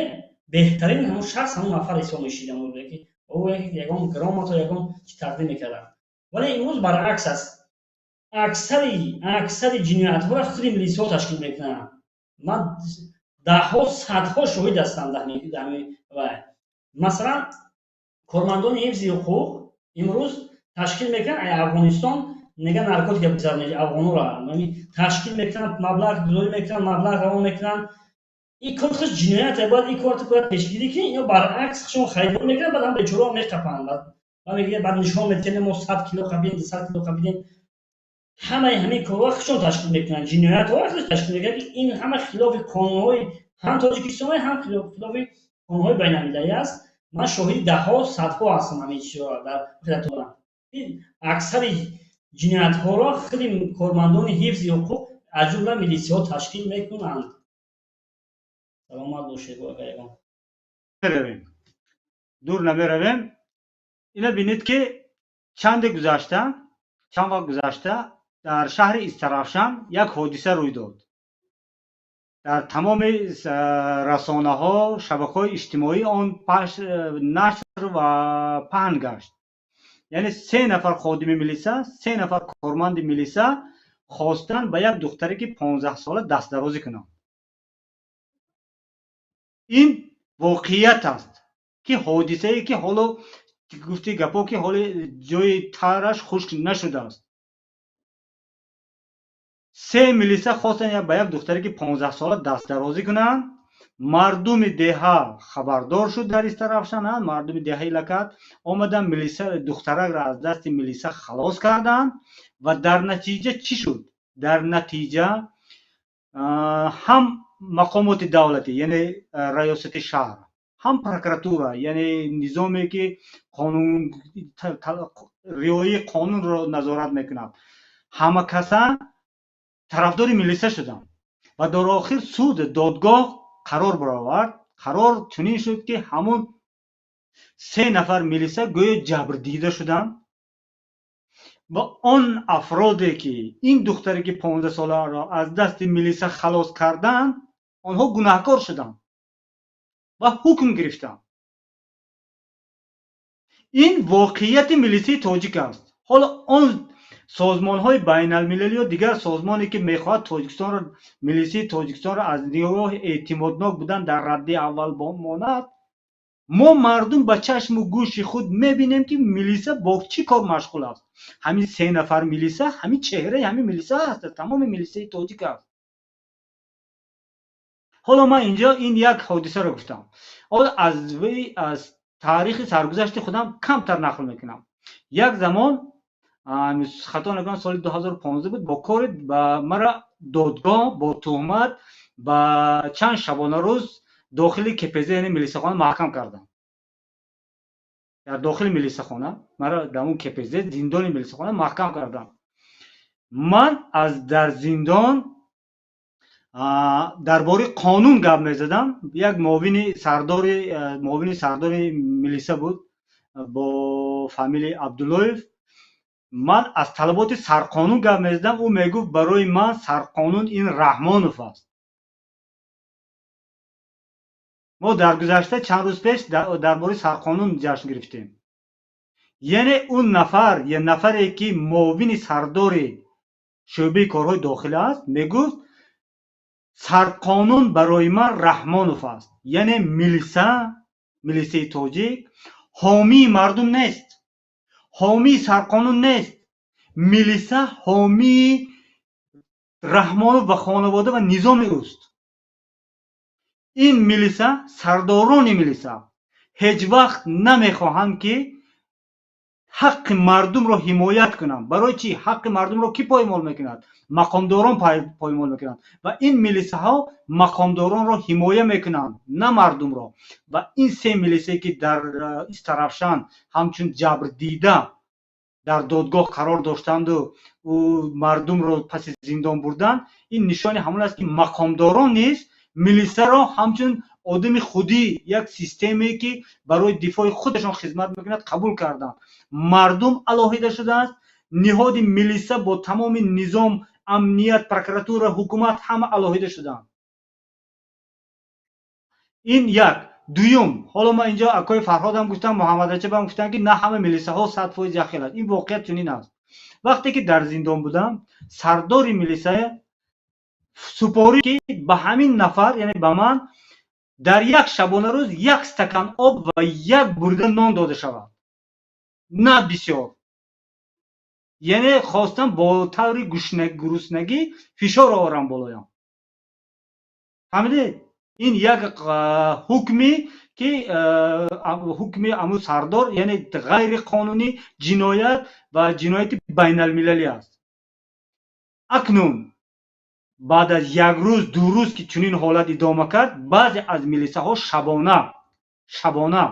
беҳтарин ҳамон шахс, ҳамон нафар ҳисоб мешид, ягон грамота, ягон чи тақдим мекарданд. Вале имрӯз баръакс аст. Аксари ҷиноятҳоро худи милисиҳо ташкил мекунанд. Ман даҳҳо, садҳо шоҳид ҳастам. Масалан, кормандони ҳифзи ҳуқуқ имрӯз ташкил мекунанд, Афғонистон нега наркотика бигзаронед, афғонора ташкил мекунанд, маблағ гузорӣ мекунанд, маблағ равон мекунанд. Ин кор худ ҷиноят, бояд ин корро бояд пешгирӣ кунӣ. Ино баръакс, худшон харидорӣ мекунанд, баъд ҳам бечораро меқапанд ва мегӯяд, баъд нишон медиҳанд: мо 100 кило қапидем, 200 кило қапидем. Ҳамаи ҳамин корҳо худшон ташкил мекунанд, ҷиноятҳоро худш ташкил мекунанд, ки ин ҳама хилофи қонунҳои ҳам Тоҷикистон, ҳам хилофи қонунҳои байналмилалӣ аст. Ман шоҳиди даҳҳо, садҳо ҳастам ҳамин чизҳоро дар дорам. Аксари ҷиноятҳоро худи кормандони ҳифзи ҳуқуқ, аз ҷумла милисиҳо, ташкил мекунанд. Саломат бошед. Меравем, дур намеравем. Ина бинед, ки чанде гузашта, чанд вақт гузашта дар шаҳри Истаравшан як ҳодиса рӯй дод. Дар тамоми расонаҳо, шабакаҳои иҷтимоӣ он нашр ва паҳн гашт. Яъне се нафар ходими милиса, се нафар корманди милиса хостанд ба як духтаре, ки 15-сола, дастдарозӣ кунанд. Ин воқеият аст, ки ҳодисае, ки ҳоло гуфти гапо, ки ҳоли ҷои тараш хушк нашудааст. Се милиса хостанд ба як духтаре, ки 15-сола, дастдарозӣ кунанд. Мардуми деҳа хабардор шуд дар Истаравшан. Мардуми деҳаи Лакат омадан, милиса духтаракро аз дасти милиса халос карданд. Ва дар натиҷа чӣ шуд? Дар натиҷа ҳам мақомоти давлатӣ, яъне раёсати шаҳр, ҳам прокуратура, яъне низоме, ки қонун, риояи қонунро назорат мекунад, ҳама каса тарафдори милиса шуданд. Ва дар охир суд, додгоҳ қарор баровард. Қарор чунин шуд, ки ҳамон се нафар милиса гӯё ҷабрдида шуданд ва он афроде, ки ин духтаре, ки 15-соларо аз дасти милиса халос карданд, онҳо гунаҳкор шуданд ва ҳукм гирифтанд. Ин воқеияти милисияи тоҷик аст. Ҳоло он созмонҳои байналмилалӣ ё дигар созмоне, ки мехоҳад Тоҷикистонро, милисияи Тоҷикистонро аз нигоҳи эътимоднок будан дар раддаи аввал монад, мо мардум ба чашму гӯши худ мебинем, ки милиса бо чӣ кор машғул аст. Ҳамин се нафар милиса, ҳамин чеҳраи ҳамин милиса аст, тамоми милисияи тоҷик аст. Ҳоло ман инҷо ин як ҳодисаро гуфтам. Ҳоло аз таърихи саргузашти худам камтар нақл мекунам. Як замон, хато накунам, соли 2015 буд, бо кори ба мара додгоҳ бо туҳмат ба чанд шабонарӯз дохили КПЗ, яъне милисахона, маҳкам карданд. Дар дохили милисахона мара дар он КПЗ, зиндони милисахона, маҳкам карданд. Ман аз дар зиндон дар бораи қонун гап мезадам. Як муовини сардори милиса буд бо фамилияи Абдуллоев. Ман аз талаботи сарқонун гап мезадам. Ӯ мегуфт: «Барои ман сарқонун ин Раҳмонов аст». Мо дар гузашта, чанд рӯз пеш, дар бораи сарқонун ҷашн гирифтем. Яъне он нафар, я нафаре, ки муовини сардори шӯъбаи корҳои дохилӣ аст, мегуфт: «Сарқонун барои ман Раҳмонов аст». Яъне милиса, милисаи тоҷик ҳомии мардум нест, ҳомии сарқонун нест. Милиса ҳомии Раҳмонов ва хонавода ва низоми ӯст. Ин милиса, сардорони милиса ҳеҷ вақт намехоҳанд, ки ҳаққи мардумро ҳимоят кунанд. Барои чӣ? Ҳаққи мардумро кӣ поймол мекунад? Мақомдорон поймол мекунанд. Ва ин милисаҳо мақомдоронро ҳимоя мекунанд, на мардумро. Ва ин се милисае, ки дар Истаравшан ҳамчун ҷабрдида Дар додгоҳ қарор доштанду ӯ мардумро паси зиндон бурдан, ин нишони ҳамон аст, ки мақомдорон низ милисаро ҳамчун одами худӣ, як системае, ки барои дифои худашон хизмат мекунад, қабул карданд. Мардум алоҳида шудааст, ниҳоди милиса бо тамоми низом, амният, прокуратура, ҳукумат ҳама алоҳида шуданд. Ин як. Дуюм, ҳоло ман инҷо акои Фарҳодам гуфтам, Муҳаммад Раҷабам гуфтам, ки на ҳама милисаҳо 100% як хел аст. Ин воқеият чунин аст. Вақте ки дар зиндон будам, сардори милиса супорид, ки ба ҳамин нафар, яъне ба ман, дар як шабонарӯз як стакан об ва як бурида нон дода шавад, на бисёр. Яъне хостам бо таври гуруснагӣ фишор оварам болоям. Фаҳмидед? Ин як ҳукме, ки ҳукми аму сардор, яъне ғайриқонунӣ, ҷиноят ва ҷинояти байналмилалӣ аст. Акнун баъд аз як рӯз, 2 рӯз, ки чунин ҳолат идома кард, баъзе аз милисаҳо шабона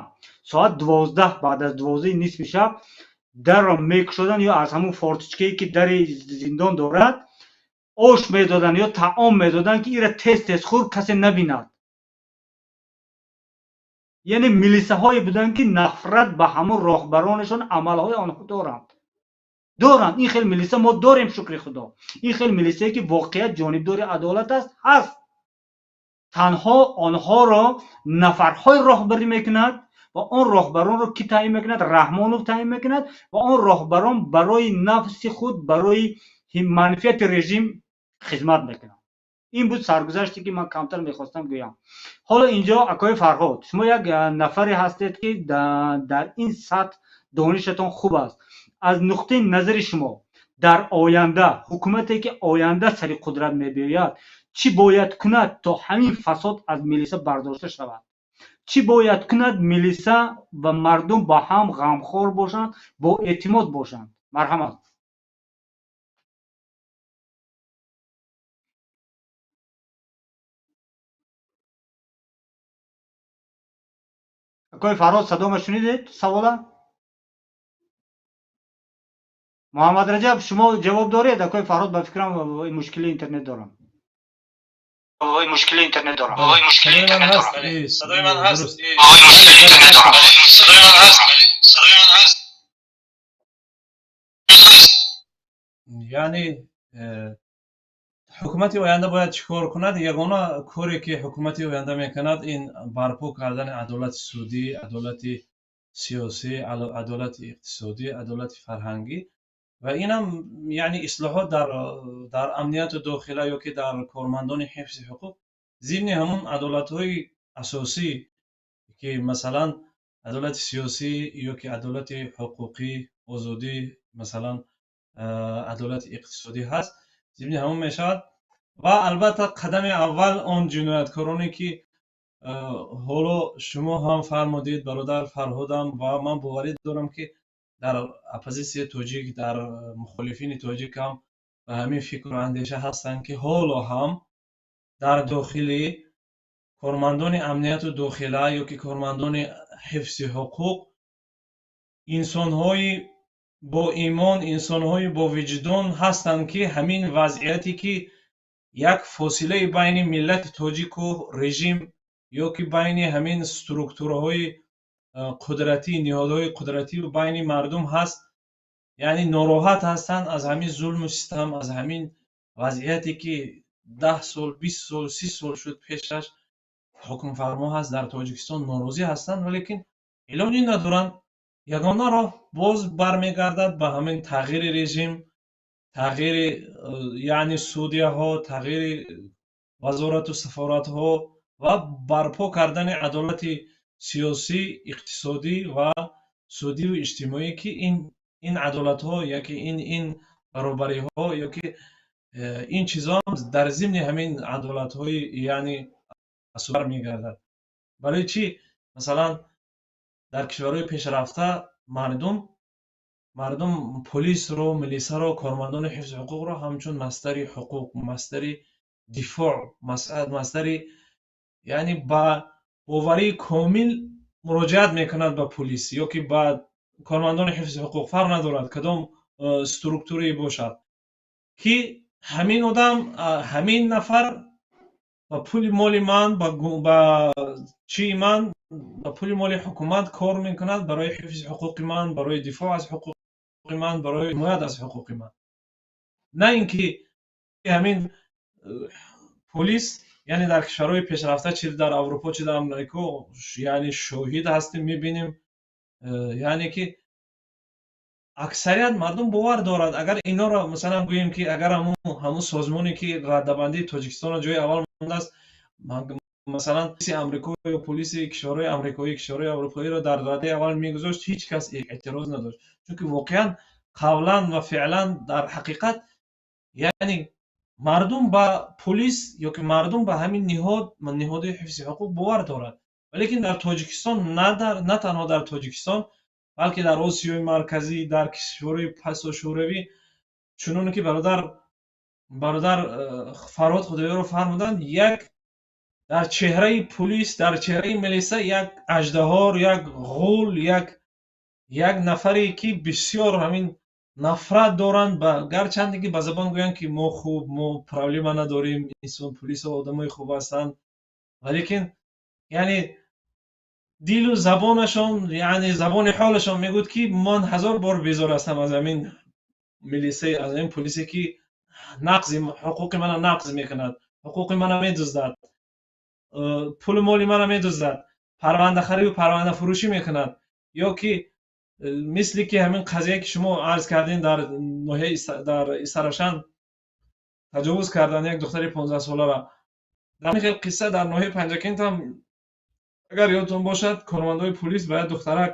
соат 12, баъд аз 12 нисфи шаб дарро мекушоданд ё аз ҳамун форточкае, ки дари зиндон дорад, ош медоданд ё таом медоданд, ки ира тез тез хӯр, касе набинад. Яъне милисаҳое буданд, ки нафрат ба ҳамун роҳбаронашон, амалҳои онҳо доранд. Ин хел милиса мо дорем, шукри Худо. Ин хел милисае, ки воқеият ҷонибдори адолат аст, ҳаст. Танҳо онҳоро нафарҳои роҳбарӣ мекунад ва он роҳбаронро ки таъин мекунад? Раҳмонов таъин мекунад ва он роҳбарон барои нафси худ, барои манфиати режим хизмат мекунанд. Ин буд саргузаште, ки ман камтар мехостам гӯям. Ҳоло инҷо акои Фарҳод, шумо як нафаре ҳастед, ки дар ин сатҳ донишатон хуб аст. Аз нуқтаи назари шумо, дар оянда ҳукумате, ки оянда сари қудрат мебиёяд, чӣ бояд кунад, то ҳамин фасод аз милиса бардошта шавад? Чӣ бояд кунад милиса ва мардум ба ҳам ғамхор бошанд, бо эътимод бошанд? Марҳамат. Акои Фарҳод, садома шунидед савола? Муҳаммад Раҷаб, шумо ҷавоб доред? Акои Фарҳод, ба фикрам, мушкили интернет дорам. Мушкили интернет дорам. Мушкили интернет дорам. Садои ман ҳаст. Мушкили интернет дорам. Садои ман ҳаст. Садои ман ҳаст. Яъне ҳукумати оянда бояд чӣ кор кунад? Ягона коре, ки ҳукумати оянда мекунад, ин барпо кардани адолати судӣ, адолати сиёсӣ, адолати иқтисодӣ, адолати фарҳангӣ ва инам яъне ислоҳот дар амнияту дохила ё ки дар кормандони ҳифзи ҳуқуқ, зимни ҳамон адолатҳои асосӣ, ки масалан адолати сиёсӣ ё ки адолати ҳуқуқӣ, озодӣ, масалан адолати иқтисодӣ ҳаст, зимни ҳамон мешавад. Ва албатта қадами аввал он ҷинояткороне, ки ҳоло шумо ҳам фармудед, бародар Фарҳодам, ва ман боварӣ дорам, ки дар оппозитсияи тоҷик, дар мухолифини тоҷик ҳам ба ҳамин фикру андеша ҳастанд, ки ҳоло ҳам дар дохили кормандони амнияту дохила ё ки кормандони ҳифзи ҳуқуқ инсонҳои бо имон, инсонҳои бо виҷдон ҳастанд, ки ҳамин вазъияте, ки як фосилаи байни миллати тоҷику режим ё ки байни ҳамин структураҳои қудратӣ, ниҳодҳои қудратию байни мардум ҳаст, яъне нороҳат ҳастанд аз ҳамин зулму систам, аз ҳамин вазъияте, ки 10 сол, 20 сол, 30 сол шуд пешаш ҳукмфармо ҳаст дар Тоҷикистон, норозӣ ҳастанд, валекин илоҷе надоранд. Ягона роҳ боз бармегардад ба ҳамин тағйири режим, тағйири яъне судияҳо, тағйири вазорату сафоратҳо ва барпо кардани адолати сиёсӣ, иқтисодӣ ва судию иҷтимоӣ, ки ин адолатҳо яки ин баробариҳо ёки ин чизҳо дар зимни ҳамин адолатҳои яъне бармегардад. Барои чӣ масалан дар кишварҳои пешрафта мардум полисро, милисаро, кормандони ҳифзи ҳуқуқро ҳамчун масдари ҳуқуқ, масдари дифоъ, масдари яъне ба боварии комил муроҷиат мекунад ба полис ё ки ба Кормандони ҳифзи ҳуқуқ, фарқ надорад, кадом структурае бошад, ки ҳамин одам, ҳамин нафар ба пули моли ман, ба чии ман, ба пули моли ҳукумат кор мекунад барои ҳифзи ҳуқуқи ман, барои дифоъ аз ҳуқуқи ман, барои ҳимоят аз ҳуқуқи ман. На ин ки ҳамин полис, яъне дар кишварҳои пешрафта, чи дар Аврупо, чи дар Амрико, яъне шоҳид ҳастем, мебинем, яъне ки аксарият мардум бовар дорад. Агар инҳоро, масалан, гӯем, ки агар ҳамун созмоне, ки радабандии Тоҷикистонро ҷои аввал мондааст, масалан, полиси Амрико ё полиси кишварҳои амрикоӣ, кишварҳои аврупоиро дар радаи аввал мегузошт, ҳеҷ кас эътироз надошт, чунки воқеан, қавлан ва феълан, дар ҳақиқат, яъне мардум ба полис ё ки мардум ба ҳамин ниҳод, ниҳоди ҳифзи ҳуқуқ бовар дорад. Валекин дар Тоҷикистон, на танҳо дар Тоҷикистон, балки дар Осиёи Марказӣ, дар кишварҳои пасошӯравӣ, чуноне ки бародар Фарҳод Худоёров фармуданд, як дар чеҳраи пулис, дар чеҳраи милиса як аждаҳор, як ғул, як нафаре, ки бисёр ҳамин нафрат доранд. Ба гарчанде ки ба забон гӯянд, ки мо хуб, мо проблема надорем, инсон, пулисо одамои хуб ҳастанд, валекин яъне дилу забонашон, яъне забони ҳолашон мегӯяд, ки ман ҳазор бор безор ҳастам аз ҳамин милиса, аз ҳамин полисе, ки нақзи ҳуқуқи мана нақз мекунад, ҳуқуқи мана медуздад, пулу моли мана медуздад, парвандахариву парвандафурӯшӣ мекунад. Ё ки мисли ки ҳамин қазия, ки шумо арз кардем, дар ноҳияи дар Истаравшан таҷовуз кардан як духтари 15-солара. Дар ҳамин хел қисса дар ноҳияи Панҷакент ҳам, агар ёдтон бошад, кормандои пулис ба як духтарак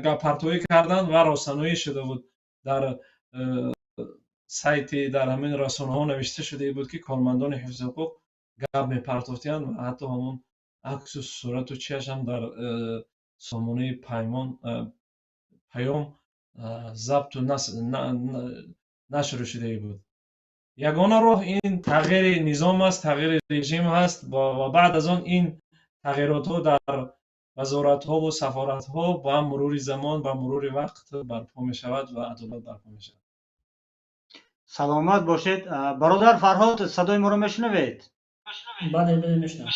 гаппартоӣ карданд ва расонаӣ шуда буд, дар сайти, дар ҳамин расонаҳо навишта шуда буд, ки кормандони ҳифзи ҳуқуқ гап мепартофтиянд ва ҳатто ҳамон аксу сурату чиашам дар сомонаи Паймон, Паём забту нашр шуда буд. Ягона роҳ ин тағйири низом аст, тағйири режим ҳаст ва баъд аз он ин тағйиротҳо дар вазоратҳову сафоратҳо ба мурури замон, ба мурури вақт барпо мешавад ва адолат барпо мешавад. Саломат бошед. Бародар Фарҳод, садои моро мешунавед? Бале, мешунавам.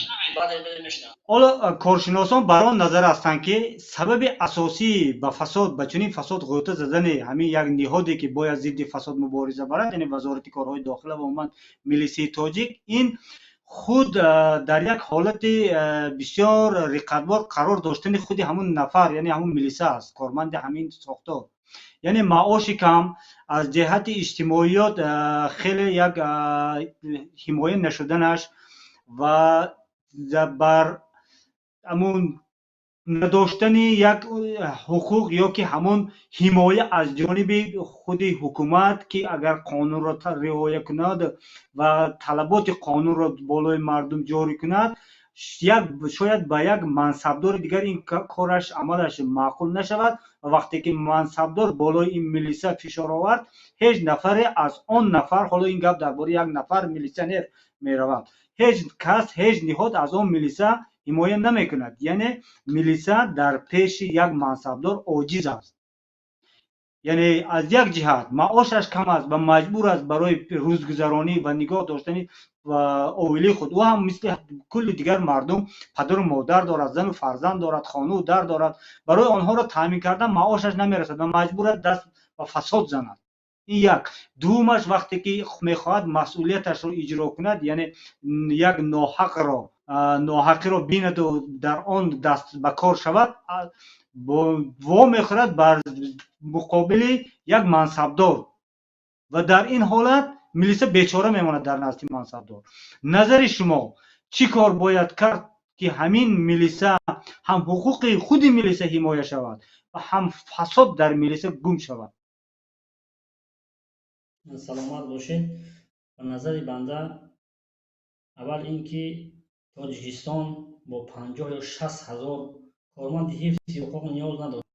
Ҳоло коршиносон бар он назар ҳастанд, ки сабаби асосии ба фасод, ба чунин фасод ғӯта задани ҳамин як ниҳоде, ки бояд зидди фасод мубориза барад, яъне Вазорати корҳои дохила ва умуман милисияи тоҷик, ин худ дар як ҳолати бисёр риқатбор қарор доштани худи ҳамун нафар, яъне ҳамун милиса аст, корманди ҳамин сохтор, яъне маоши кам, аз ҷиҳати иҷтимоиёт хеле як ҳимоя нашуданаш ва бар ҳамун надоштани як ҳуқуқ ё ки ҳамон ҳимоя аз ҷониби худи ҳукумат, ки агар қонунро риоя кунад ва талаботи қонунро болои мардум ҷорӣ кунад, як шояд ба як мансабдори дигар ин кораш, амалаш маъқул нашавад. Ва вақте ки мансабдор болои ин милиса фишор овард, ҳеҷ нафаре аз он нафар, ҳоло ин гап дар бораи як нафар милитсионер меравад, ҳеҷ кас, ҳеҷ ниҳод аз он милиса ҳимоя намекунад. Яъне милиса дар пеши як мансабдор оҷиз аст. Яъне аз як ҷиҳат маошаш кам аст ва маҷбур аст барои рӯзгузаронӣ ва нигоҳ доштани оилаи худ. Ӯ ҳам мисли кулли дигар мардум падару модар дорад, зану фарзанд дорад, хонаву дар дорад. Барои онҳоро таъмин кардан маошаш намерасад ва маҷбур аст даст ба фасод занад. Ин як. Дуввумаш, вақте ки мехоҳад масъулияташро иҷро кунад, яъне як ноҳақиро бинаду дар он даст ба кор шавад, во мехӯрад бар муқобили як мансабдор ва дар ин ҳолат милиса бечора мемонад дар назди мансабдор. Назари шумо, чӣ кор бояд кард, ки ҳамин милиса, ҳам ҳуқуқи худи милиса ҳимоя шавад ва ҳам фасод дар милиса гум шавад? Саломат бошед. Ба назари банда, аввал ин ки Тоҷикистон бо 50 ё 60 ҳазор корманди ҳифзи ҳуқуқ ниёз надорад.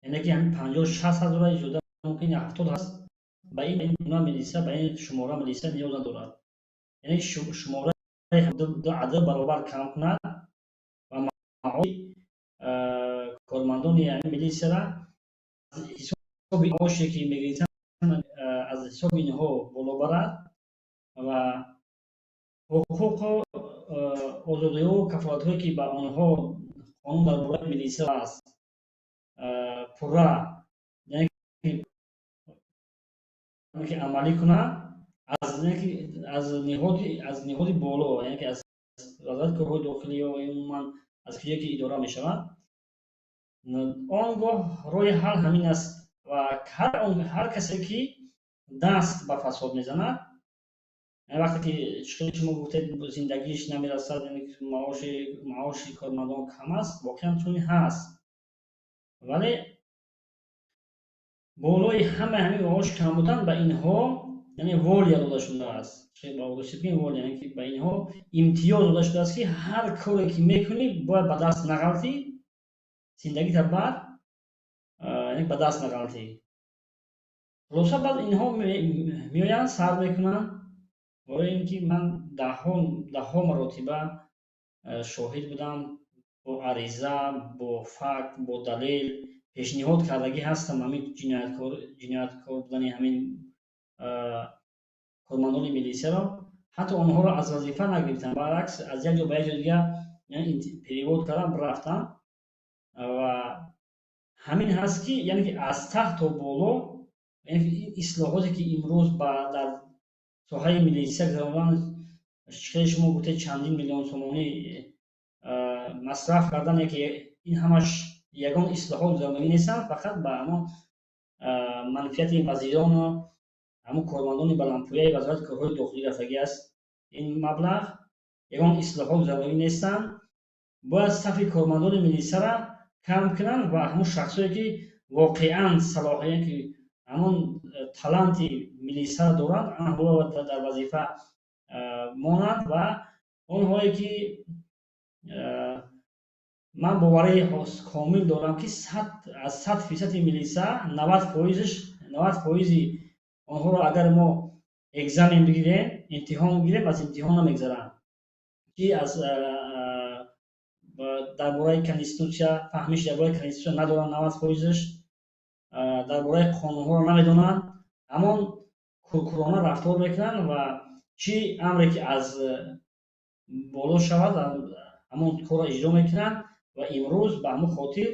Яъне ки ҳамин 50-60 ҳазора иҷода мумкин 70 ҳаст, ба ин гуна милиса, ба ин шумора милиса ниёз надорад. Яъне шумораи ду адад баробар кам кунад ва маоши Кормандони милисияра аз ҳисоби маоше, ки мегирифтанд, аз ҳисоби инҳо боло барад ва ҳуқуқу озодиҳу кафолатҳое, ки ба онҳо қонун дар бораи милисия аст, пурра ки амалӣ кунад, аз ниҳоди боло, яъне ки аз Вазорати корҳои дохилӣ ё умуман аз куҷое ки идора мешавад. Он гоҳ роҳи ҳал ҳамин аст. Ва ҳар касе, ки даст ба фасод мезанад, вақте ки хеле шумо гуфтед, зиндагиш намерасад, маоши кормандон кам аст, воқеан чунин ҳаст, вале болои ҳамаи ҳамин маош кам будан ба инҳо, яъне воля дода шудааст, ба русӣ бигӯем воля, яъне ки ба инҳо имтиёз дода шудааст, ки ҳар коре ки мекунӣ, бояд ба даст нағалтӣ, зиндагита бар ба даст нағалтӣ. Хулоса, баъд инҳо меоянд, сар мекунанд. Барои ин ки ман даҳҳо маротиба шоҳид будам, бо ариза, бо факт, бо далел пешниҳод кардагӣ ҳастам ҳамин ҷинояткор будани ҳамин кормандони милисияро. Ҳатто онҳоро аз вазифа нагирифтанд, баръакс, аз як ҷо ба як ҷо дигар перевод кардан рафтанд. Ва ҳамин ҳаст, ки яъне ки аз таҳт то боло ислоҳоте, ки имрӯз дар соҳаи милисия гузарондан, хеле шумо гуфтед, чандин миллион сомонӣ масраф кардан, яке ин ҳамаш ягон ислоҳот гузаронагӣ нестанд, фақат ба ҳамон манфиати вазирону ҳамон кормандони баландпояи Вазорати корҳои дохилӣ рафтагӣ аст ин маблағ. Ягон ислоҳот гузаронагӣ нестанд. Бояд сафи кормандони милисияра кам кунанд ва ҳамон шахсое, ки воқеан салоҳият, ки ҳамон таланти милисияро доранд, онҳо дар вазифа монанд. Ва онҳое ки, ман боварии комил дорам, ки аз 100 фисади милиса 90 фоизш, 90 фоизи онҳоро агар мо экзамен бигирем, имтиҳон бигирем, аз имтиҳон намегзаранд, ки аз дар бораи конститутсия фаҳмиш, дар бораи конститутсия надоранд, 90 фоизш дар бораи қонунҳоро намедонанд, ҳамон куркурона рафтор мекунанд ва чӣ амре ки аз боло шавад, ҳамон корро иҷро мекунанд. Ва имрӯз ба ҳамон хотир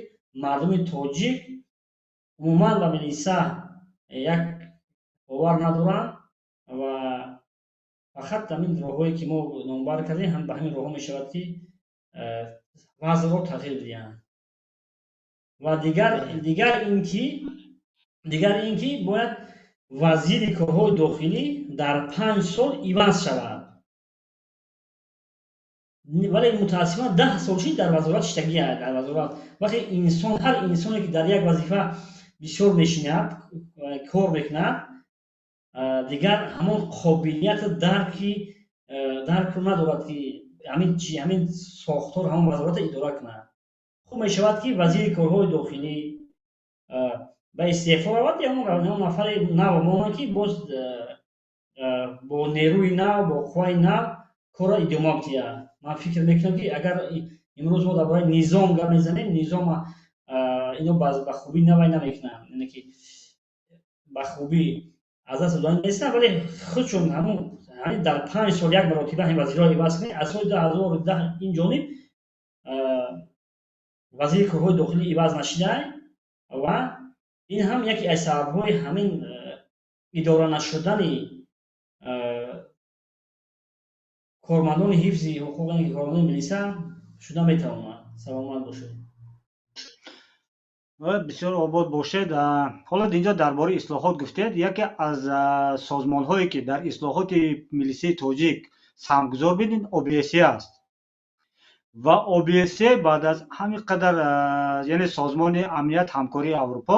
мардуми тоҷик умуман ба милиса як бовар надоранд. Ва фақат ҳамин роҳҳое, ки мо номбар кардем, ба ҳамин роҳҳо мешавад, ки вазъро тағйир диҳанд. Ва дигар ин ки бояд вазири корҳои дохилӣ дар 5 сол иваз шавад, вале мутаассифона 10 сол шид дар вазорат шиштагия. Дар вазорат вақте инсон, ҳар инсоне, ки дар як вазифа бисёр мешинад, кор мекунад, дигар ҳамон қобилияти даркро надорад, ки ҳамин сохтор, ҳамон вазоратро идора кунад. Хуб мешавад, ки вазири корҳои дохилӣ ба истеъфо равад, ё нафари нав монад, ки боз бо нерӯи нав, бо қувваи нав корро идома бидиҳад. Ман фикр мекунам, ки агар имрӯз мо дар бораи низом гап мезанем, низом ино ба хубӣ навай намекунанд, яъне ки ба хубӣ аз даст додани нестанд, вале худшон ҳамон дар 5 сол як маротиба ҳамин вазирро иваз кунед. Аз соли 2010 ин ҷониб вазири корҳои дохилӣ иваз нашидай ва ин ҳам яке аз сабабҳои ҳамин идора нашудани кормандони ҳифзи ҳуқуқ, яъне кормандони милиса шуда метавонад. Саломат бошед. Бисёр обод бошед. Ҳоло инҷо дар бораи ислоҳот гуфтед. Яке аз созмонҳое, ки дар ислоҳоти милисияи тоҷик саҳмгузор буд, ин ОБСЕ аст. Ва ОБСЕ баъд аз ҳамин қадар, яъне Созмони амният ҳамкории Аврупо,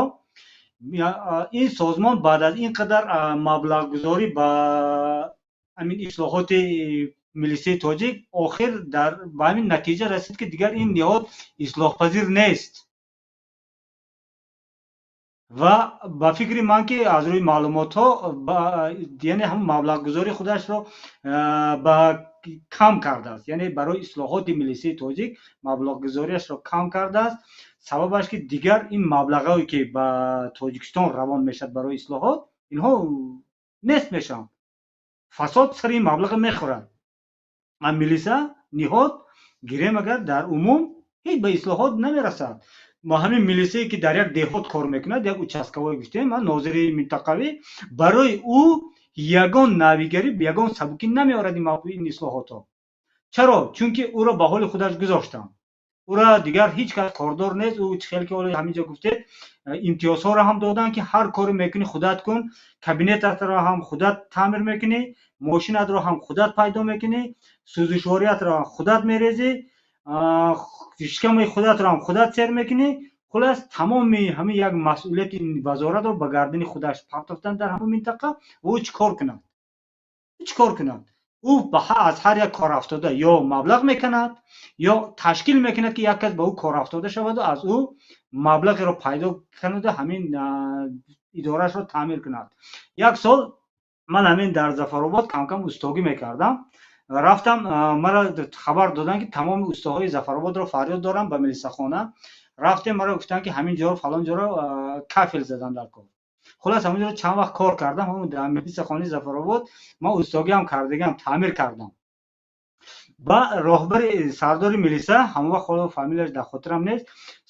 ин созмон баъд аз ин қадар маблағгузорӣ ба ҳамин ислоҳоти милисияи тоҷик охир ба ҳамин натиҷа расид, ки дигар ин ниҳод ислоҳпазир нест. Ва ба фикри ман, ки аз рӯи маълумотҳо, яъне ҳамн маблағгузории худашро ба кам кардааст, яъне барои ислоҳоти милисияи тоҷик маблағгузориашро кам кардааст. Сабабаш ки дигар ин маблағҳое, ки ба Тоҷикистон равон мешавад барои ислоҳот, инҳо нест мешаванд. Фасод сари ин маблаға мехӯрад. А милиса ниҳод гирем, агар дар умум ҳеҷ ба ислоҳот намерасад. Ма ҳамин милисае, ки дар як деҳот кор мекунад, як участковой гуфтем, нозири минтақавӣ, барои ӯ ягон навигарӣ, ягон сабукӣ намеорад ин ислоҳотҳо. Чаро? Чунки ӯро ба ҳоли худаш гузоштанд, ӯра дигар ҳеҷ кас кордор нест. Ӯ чӣ хел ки ҳоло ҳамин ҷо гуфтед, имтиёзҳоро ҳам доданд, ки ҳар коре мекунӣ, худат кун, кабинетатро ҳам худат таъмир мекунӣ, мошинатро ҳам худат пайдо мекунӣ, сӯзишвориятро ҳам худат мерезӣ, шиками худатро ҳам худат сер мекунӣ. Хулас, тамоми ҳамин як масъулияти вазоратро ба гардани худаш партофтанд дар ҳамон минтақа. Ва ӯ чӣ кор кунад? Чӣ кор кунад? Ӯ аз ҳар як корафтода ё маблағ мекунад, ё ташкил мекунад, ки як кас ба ӯ корафтода шаваду аз ӯ маблағеро пайдо кунаду ҳамин идораашро таъмир кунад. Як сол ман ҳамин дар Зафаробод камкам устогӣ мекардам. Рафтам, мара хабар доданд, ки тамоми устоҳои Зафарободро фарёд дорам ба милисахона. Рафтем, маро гуфтанд, ки ҳамин ҷоро, фалон ҷоро кафел задан дар кор. Хулас, ҳамон ҷоро чанд вақт кор кардам. Ҳамон дар милисахонаи Зафаробод ман устогиам кардагиам, таъмир кардам. Ба роҳбари сардори милиса, ҳамон вақт ҳоло фамилияш дар хотирам нест,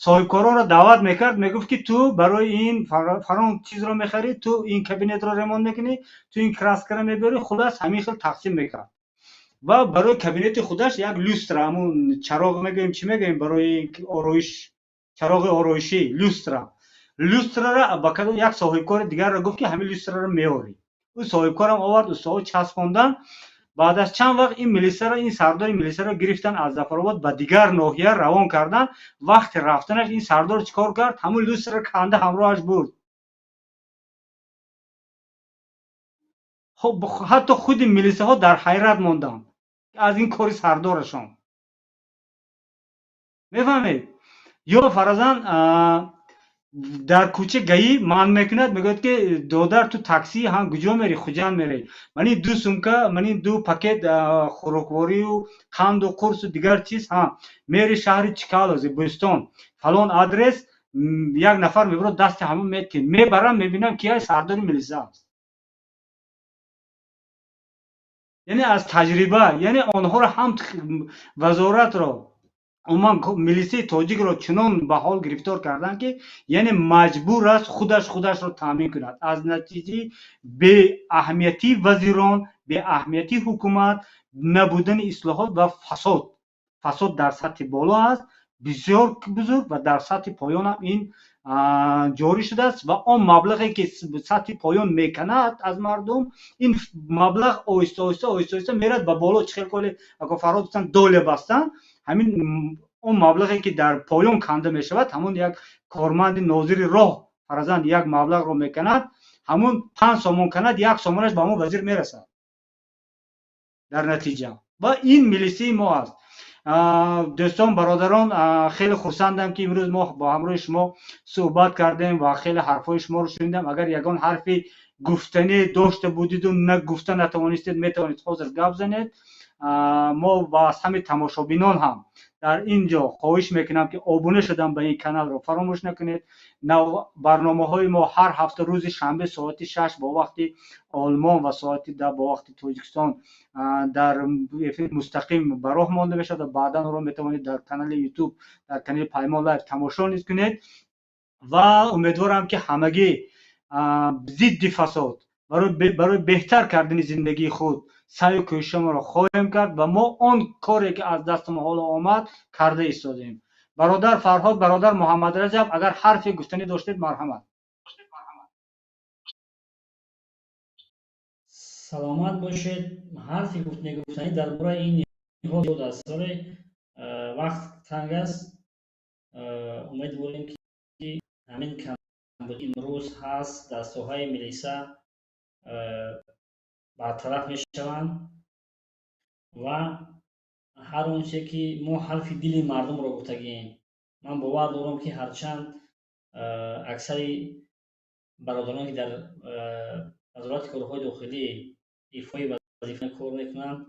соҳибкоронро даъват мекард, мегуфт, ки ту барои ин фалон чизро мехарӣ, ту ин кабинетро ремонт мекунӣ, ту ин краскаро мебарӣ. Хулас, ҳамин хел тақсим мекард. Ва барои кабинети худаш як люстра, ҳамун чароғ мегӯем, чӣ мегӯем, барои ороиш, чароғи ороишӣ, люстра, люстрара ба як соҳибкори дигарро гуфт, ки ҳамин люстраро меорӣ. Ӯ соҳибкорам овард, устаҳо часпондан. Баъд аз чанд вақт ин милисаро, ин сардори милисаро гирифтан, аз Зафаробод ба дигар ноҳия равон кардан. Вақти рафтанаш ин сардор чӣ кор кард? Ҳамун люстраро канда ҳамроҳаш бурд. Хоб, ҳатто худи милисаҳо дар ҳайрат монданд аз ин кори сардорашон. Мефаҳмед? Ё фаразан дар кӯча ГАИ манъ мекунад, мегӯяд, ки додар, ту такси ҳам куҷо мерӣ? Хуҷанд мерӣ, мани ду сумка, мани ду пакет хӯрокворию қанду қурсу дигар чиз, ҳа мери шаҳри Чкалози Бӯстон, фалон адрес. Як нафар мебурад, дасти ҳамон мети мебарам, мебинам, ки сардори милиса аст. Яъне аз таҷриба, яъне онҳоро ҳам вазоратро, умуман милисияи тоҷикро чунон ба ҳол гирифтор карданд, ки яъне маҷбур аст худаш худашро таъмин кунад. Аз натиҷаи беаҳамиятии вазирон, беаҳамиятии ҳукумат, набудани ислоҳот ва фасод. Фасод дар сатҳи боло аст, бисёр бузург, ва дар сатҳи поёнам ин ҷорӣ шудааст. Ва он маблағе, ки сатҳи поён меканад аз мардум, ин маблағ оҳиста оҳиста, оҳиста оҳиста мерад ба боло. Чӣ хел коли ако Фарҳод гуфтанд, доля бастанд. Ҳамин он маблағе, ки дар поён канда мешавад, ҳамон як корманди нозири роҳ фарзанд як маблағро меканад, ҳамон 5 сомон канад, 1 сомонаш ба ҳамон вазир мерасад дар натиҷа. Ва ин милисияи мо аст. Дӯстон, бародарон, хеле хурсандам, ки имрӯз мо бо ҳамроҳи шумо суҳбат кардем ва хеле ҳарфҳои шуморо шунидам. Агар ягон ҳарфи гуфтанӣ дошта будиду гуфта натавонистед, метавонед ҳозир гап занед. Мо ба аз ҳамаи тамошобинон ҳам дар ин ҷо хоҳиш мекунам, ки обуна шудан ба ин каналро фаромӯш накунед. Барномаҳои мо ҳар ҳафта рӯзи шанбе соати 6 бо вақти Олмон ва соати 10 бо вақти Тоҷикистон дар эфири мустақим ба роҳ монда мешавад ва баъдан онро метавонед дар канали Ютуб, дар канали Паймон Лайв тамошо низ кунед. Ва умедворам, ки ҳамагӣ зидди фасод, барои беҳтар кардани зиндагии худ саъю кӯшишамонро хоҳем кард ва мо он коре, ки аз дасти мо ҳоло омад, карда истодем. Бародар Фарҳод, бародар Муҳаммадраҷаб, агар ҳарфе гуфтанӣ доштед, марҳамат. Саломат бошед. Ҳарфи гуфтанӣ дар бораи ин ниҳод зиёд аст, вале вақт танг аст. Умедворем, ки ҳамин камбуди имрӯз ҳаст дар соҳаи милиса бартараф мешаванд ва ҳар он чизе, ки мо ҳарфи дили мардумро гуфтагием. Ман бовар дорам, ки ҳарчанд аксари бародарон, ки дар Вазорати корҳои дохилӣ ифои вазифа кор мекунанд.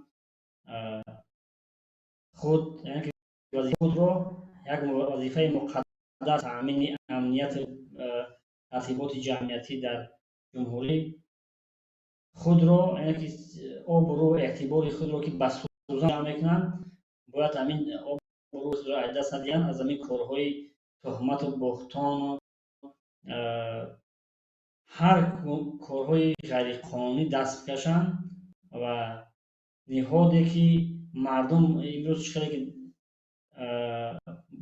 Худ, яъне ки вазифаи худро як вазифаи муқаддас, таъмини амнияту тартиботи ҷамъиятӣ дар ҷумҳурӣ худро, яъне ки обрӯ, эътибори худро, ки ба сӯзан ҷамъ мекунанд, бояд ҳамин обрӯи худро аз даст надиҳанд, аз ҳамин корҳои туҳмату буҳтону ҳар корҳои ғайриқонунӣ даст бикашанд. Ва ниҳоде ки мардум имрӯз чӣ хеле ки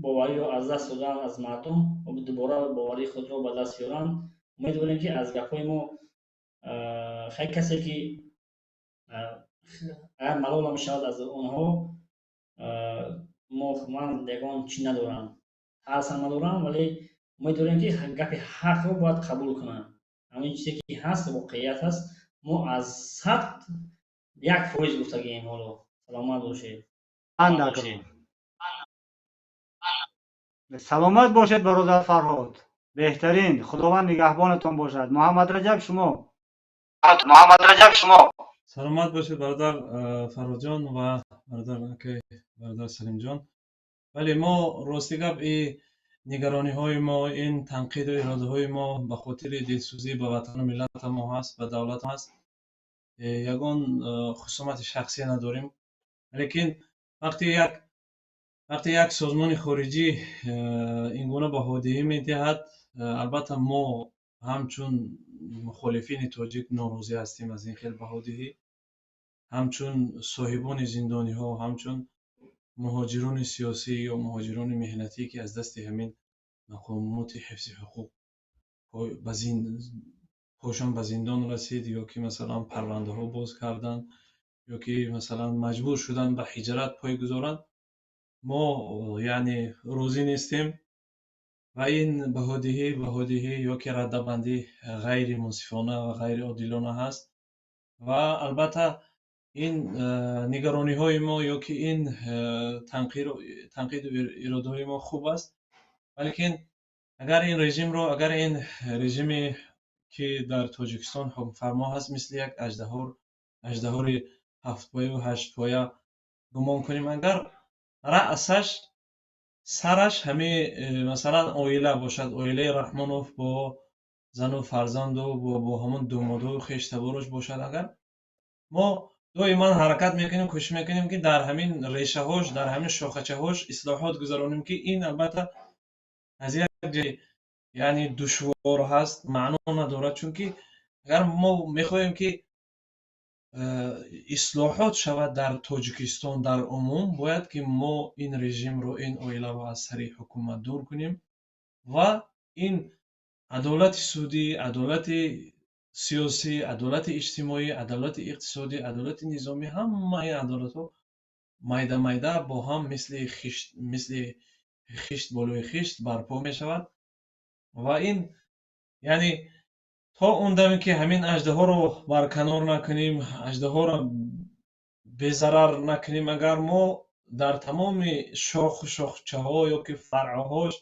бовариро аз даст додаанд аз мардум, дубора боварии худро ба даст биёранд. Умед дорем, ки аз гапҳои мо хеле касе ки агар малолам шавад аз онҳо, мо, ман ягон чӣ надорам, тарсам надорам, вале умед дорем, ки гапи ҳақро бояд қабул кунанд. Ҳамин чизе ки ҳаст, воқеият аст. Мо аз 101% гуфтагием. Ҳоло саломат бошед. Саломат бошед, бародар Фарҳод, беҳтарин. Худованд нигаҳбонатон бошад. Муҳаммад Раҷаб, шумо. Муҳаммад Раҷаб, шумо. Саломат бошед, бародар Фарҳодҷон ва бародар акай, бародар Салимҷон. Вале мо, рости гап, и нигарониҳои мо, ин танқиду иродаҳои мо ба хотири дилсӯзӣ ба ватану миллата мо ҳаст, ба давлат ҳаст. Ягон хусумати шахсӣ надорем, лекин вақте як созмони хориҷӣ ин гуна баҳодиҳӣ медиҳад, албатта, мо ҳамчун мухолифини тоҷик норозӣ ҳастем аз ин хел баҳодиҳӣ, ҳамчун соҳибони зиндониҳо, ҳамчун муҳоҷирони сиёсӣ ё муҳоҷирони меҳнатӣ, ки аз дасти ҳамин мақомоти ҳифзи ҳуқуқ пошон ба зиндон расид ё ки, масалан, парвандаҳо боз карданд, ё ки, масалан, маҷбур шуданд ба ҳиҷрат пой гузоранд, мо, яъне, розӣ нестем. Ва ин баҳодиҳӣ ё ки раддабандӣ ғайримунсифона ва ғайриодилона ҳаст. Ва албатта, ин нигарониҳои мо ё ки ин танқиду иродаҳои мо хуб аст, валекин агар ин режимро, агар ин режиме ки дар Тоҷикистон ҳукмфармо ҳаст, мисли як аждаҳори ҳафтпояву ҳаштпоя гумон кунем, агар раъсаш, сараш ҳами, масалан, оила бошад, оилаи Раҳмонов бо зану фарзанду бо ҳамон думоду хештаборош бошад, агар мо доиман ҳаракат мекунем, кӯшиш мекунем, ки дар ҳамин решаҳош, дар ҳамин шохачаҳош ислоҳот гузаронем, ки ин албатта аз як ҷои, яъне, душвор ҳаст, маъно надорад, чунки агар мо мехоҳем, ки ислоҳот шавад дар Тоҷикистон дар умум, бояд ки мо ин режимро, ин оиларо аз сари ҳукумат дур кунем ва ин адолати судӣ, адолати сиёсӣ, адолати иҷтимоӣ, адолати иқтисодӣ, адолати низомӣ, ҳама ин адолатҳо майда майда бо ҳам мисли хишт болои хишт барпо мешавад. Ва ин, яъне, то он даме ки ҳамин аждаҳоро барканор накунем, аждаҳоро безарар накунем, агар мо дар тамоми шоху шохчаҳо ё ки фаръҳош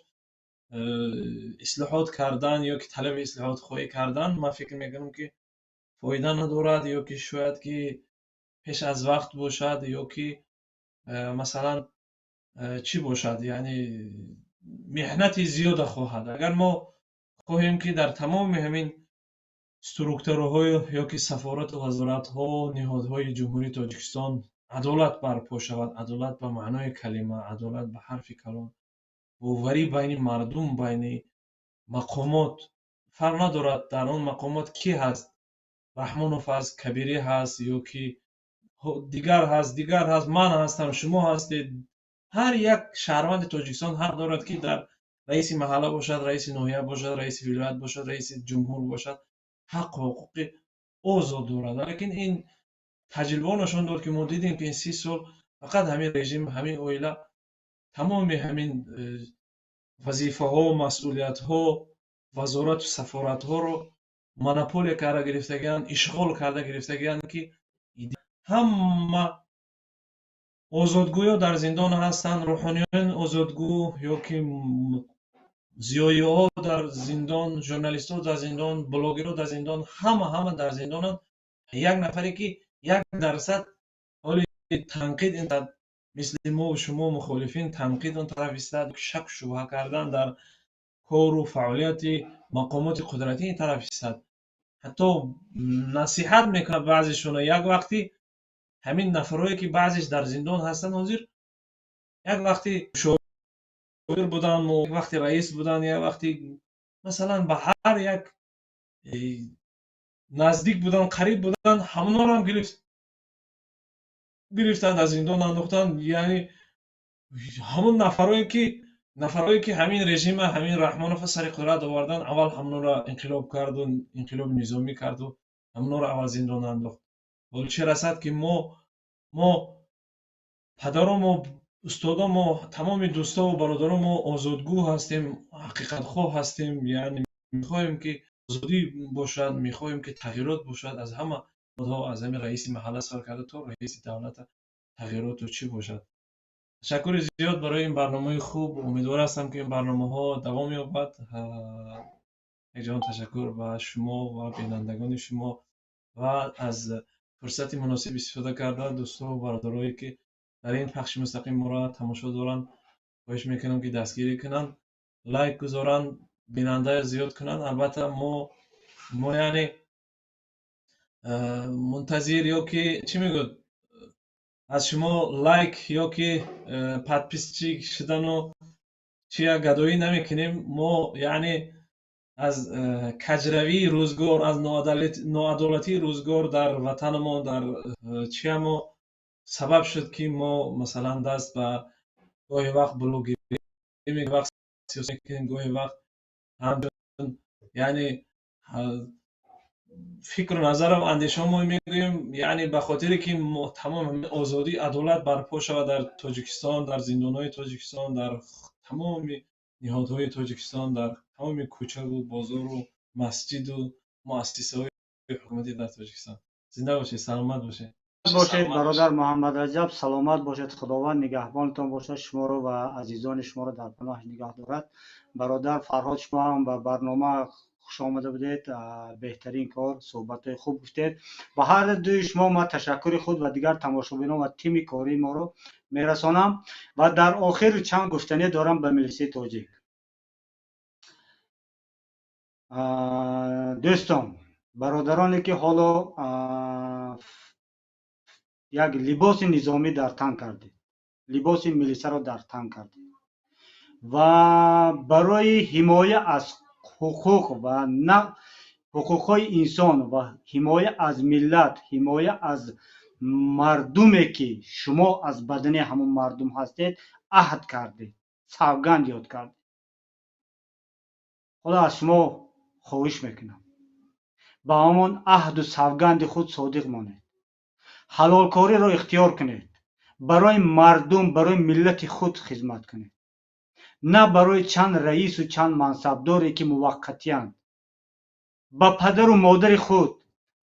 ислоҳот кардан ё ки талаби ислоҳотхоҳӣ кардан, ман фикр мекунам, ки фоида надорад ё ки шояд ки пеш аз вақт бошад, ё ки, масалан, чӣ бошад, яъне меҳнати зиёда хоҳад. Агар мо хоҳем, ки дар тамоми ҳамин структураҳо ё ки сафорату вазоратҳо, ниҳодҳои Ҷумҳурии Тоҷикистон адолат барпо шавад, адолат ба маънои калима, адолат ба ҳарфи калон, боварӣ байни мардум, байни мақомот, фарқ надорад, дар он мақомот кӣ ҳаст, Раҳмонов ҳаст, Кабирӣ ҳаст ё ки дигар ҳаст, дигар ҳаст, ман ҳастам, шумо ҳастед, ҳар як шаҳрванди Тоҷикистон ҳақ дорад, ки дар раиси маҳалла бошад, раиси ноҳия бошад, раиси вилоят бошад, раиси ҷумҳур бошад, ҳаққу ҳуқуқи озод дорад. Валекин ин таҷрибаҳо нишон дод, ки мо дидем, ки ин 30 сол фақат ҳамин режим, ҳамин оила тамоми ҳамин вазифаҳо, масъулиятҳо, вазорату сафоратҳоро монополия карда гирифтагианд, ишғол карда гирифтагианд, ки ҳама озодгӯё дар зиндон ҳастанд, рӯҳониён озодгӯ ё ки зиёиҳо дар зиндон, журналистҳо дар зиндон, блогерҳо дар зиндон, ҳама дар зиндонанд. Як нафаре ки 1% ҳоли Танқид мисли мо шумо мухолифин, танқид он тараф истад, шак шубҳа кардан дар кору фаъолияти мақомоти қудратӣ ин тараф истад, ҳатто насиҳат мекунад баъзешона. Як вақти ҳамин нафарое ки баъзеш дар зиндон ҳастанд ҳозир, як вақти мушовир буданд, як вақти раис буданд, як вақти масалан ба ҳар як наздик буданд, қариб буданд, ҳамонҳоро гирифтанд, аз зиндон андохтанд. Яъне ҳамон нафарое ки ҳамин режима, ҳамин Раҳмонова сари қудрат овардан, аввал ҳамонро инқилоб карду, инқилоби низомӣ карду, ҳамонро аввал зиндон андохт. Ҳоло чӣ расад, ки мо падаромо, устодомо, тамоми дӯстову бародаромо озодгӯ ҳастем, ҳақиқатхоҳ ҳастем, яъне мехоҳем, ки озодӣ бошад, мехоҳем, ки тағйирот бошад аз ҳама, аз ҳамин раиси маҳалла сар карда то раиси давлата тағйироту чӣ бошад. Ташаккури зиёд барои ин барномаи хуб. Умедвор ҳастам, ки ин барномаҳо давом ёбад. Якҷаҳон ташаккур ба шумо ва бинандагони шумо ва аз фурсати муносиб истифода карда, дӯстову бародарое ки дар ин пахши мустақим моро тамошо доранд, хоҳиш мекунам, ки дастгирӣ кунанд, лайк гузоранд, бинанда зиёд кунанд. Албатта, мо яъне мунтазир ё ки чӣ мегӯяд, аз шумо лайк ё ки подписчик шудану чия гадоӣ намекунем. Мо яъне аз каҷравии рӯзгор, аз ноадолатии рӯзгор дар ватанамон, дар чиямо сабаб шуд, ки мо масалан даст ба гоҳе вақт блогерӣ, вақт сиёсат мекунем, гоҳе вақт ҳамчун яъне фикру назару андешаҳо мегӯем, яъне ба хотире ки тамоми озодӣ, адолат барпо шавад дар Тоҷикистон, дар зиндонҳои Тоҷикистон, дар тамоми ниҳодҳои Тоҷикистон, дар тамоми кӯчаву бозору масҷиду муассисаҳои ҳукуматӣ дар Тоҷикистон. Зинда бошед, саломат бошед. Бошед, бародар Муҳаммад Раҷаб, саломат бошед. Худованд нигаҳбонатон бошад, шуморо ва азизони шуморо дар паноҳ нигоҳ дорад. Бародар Фарҳод, шумо ҳам ба барнома хуш омада будед. Беҳтарин кор, суҳбатҳои хуб гуфтед. Ба ҳар дуи шумо ман ташаккури худ ва дигар тамошобинон ва тими кории моро мерасонам. Ва дар охир чанд гуфтанӣ дорам ба милисаи тоҷик. Дӯстон, бародароне ки ҳоло як либоси низомӣ дар тан кардед, либоси милисаро дар тан кардед ва барои ҳимоя аз ҳуқуқ ва на ҳуқуқҳои инсон ва ҳимоя аз миллат, ҳимоя аз мардуме ки шумо аз бадани ҳамон мардум ҳастед, аҳд кардед, савганд ёд кардед, ҳоло аз шумо хоҳиш мекунам, ба ҳамон аҳду савганди худ содиқ монед, ҳалолкориро ихтиёр кунед, барои мардум, барои миллати худ хизмат кунед, на барои чанд раису чанд мансабдоре ки муваққатиянд. Ба падару модари худ,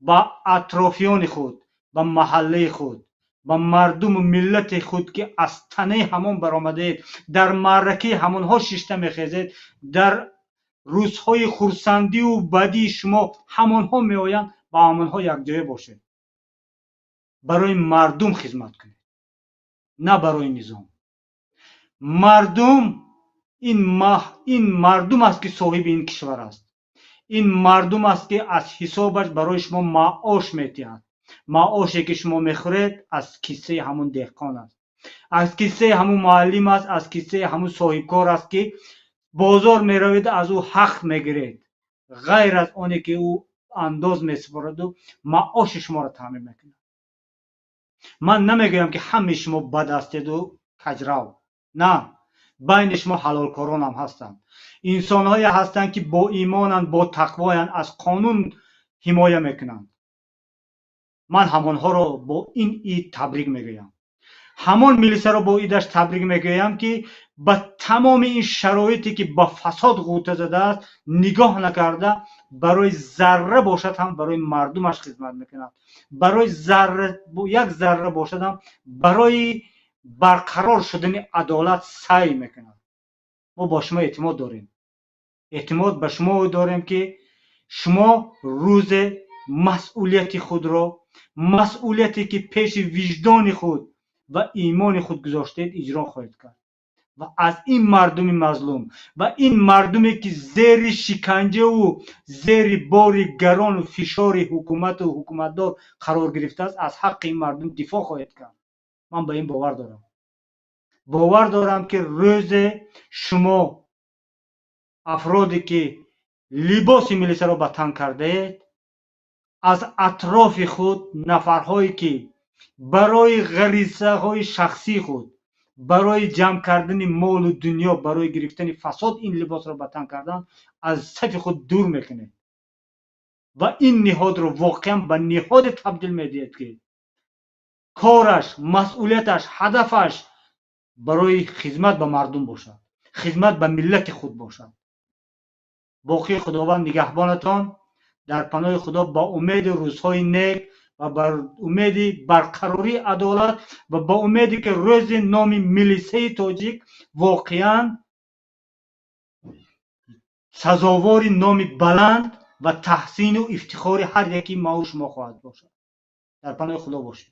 ба атрофиёни худ, ба маҳаллаи худ, ба мардуму миллати худ, ки аз танаи ҳамон баромадаед, дар маъракаи ҳамонҳо шишта мехезед, дар рӯзҳои хурсандию бадии шумо ҳамонҳо меоянд, ба ҳамонҳо якҷоя бошед, барои мардум хизмат кунед, на барои низом. Мардум ин мардум аст, ки соҳиби ин кишвар аст. Ин мардум аст, ки аз ҳисобаш барои шумо маош метиҳад. Маоше ки шумо мехӯред, аз киссаи ҳамун деҳқон аст, аз киссаи ҳамун муаллим аст, аз киссаи ҳамун соҳибкор аст, ки бозор меравед, аз ӯ ҳақ мегиред, ғайр аз оне ки ӯ андоз месупораду маоши шуморо таъмин мекунад. Ман намегӯям, ки ҳамаи шумо бад ҳастеду каҷрав. На, байни шумо ҳалолкоронам ҳастанд, инсонҳое ҳастанд, ки боимонанд, бо тақвоянд, аз қонун ҳимоя мекунанд. Ман ҳамонҳоро бо ин ид табрик мегӯям, ҳамон милисаро бо идаш табрик мегӯям, ки ба тамоми ин шароите, ки ба фасод ғӯта задааст, нигоҳ накарда, барои зарра бошад ҳам барои мардумаш хизмат мекунад, барои зарра, як зарра бошад ҳам барои барқарор шудани адолат саъй мекунад. Мо бо шумо эътимод дорем, эътимод ба шумо дорем, ки шумо рӯзе масъулияти худро, масъулияте ки пеши виҷдони худ Ва имони худ гузоштед, иҷро хоҳед кард ва аз ин мардуми мазлум ва ин мардуме, ки зери шиканҷаву зери бори гарону фишори ҳукумату ҳукуматдор қарор гирифтааст, аз ҳаққи ин мардум дифоъ хоҳед кард. Ман ба ин бовар дорам, бовар дорам, ки рӯзе шумо, афроде ки либоси милисаро ба тан кардаед, аз атрофи худ нафарҳое, ки барои ғаризаҳои шахсии худ, барои ҷамъ кардани молу дунё, барои гирифтани фасод ин либосро ба тан кардан, аз сафи худ дур мекунед ва ин ниҳодро воқеан ба ниҳоде табдил медиҳед, ки кораш, масъулияташ, ҳадафаш барои хизмат ба мардум бошад, хизмат ба миллати худ бошад. Боқӣ Худованд нигаҳбонатон, дар паноҳи Худо, ба умеди рӯзҳои нек ва бар умеди барқарории адолат ва ба умеде ки рӯзи номи милисаи тоҷик воқеан сазовори номи баланд ва таҳсину ифтихори ҳар яки маву шумо хоҳад бошад. Дар паноҳи Худо бошед.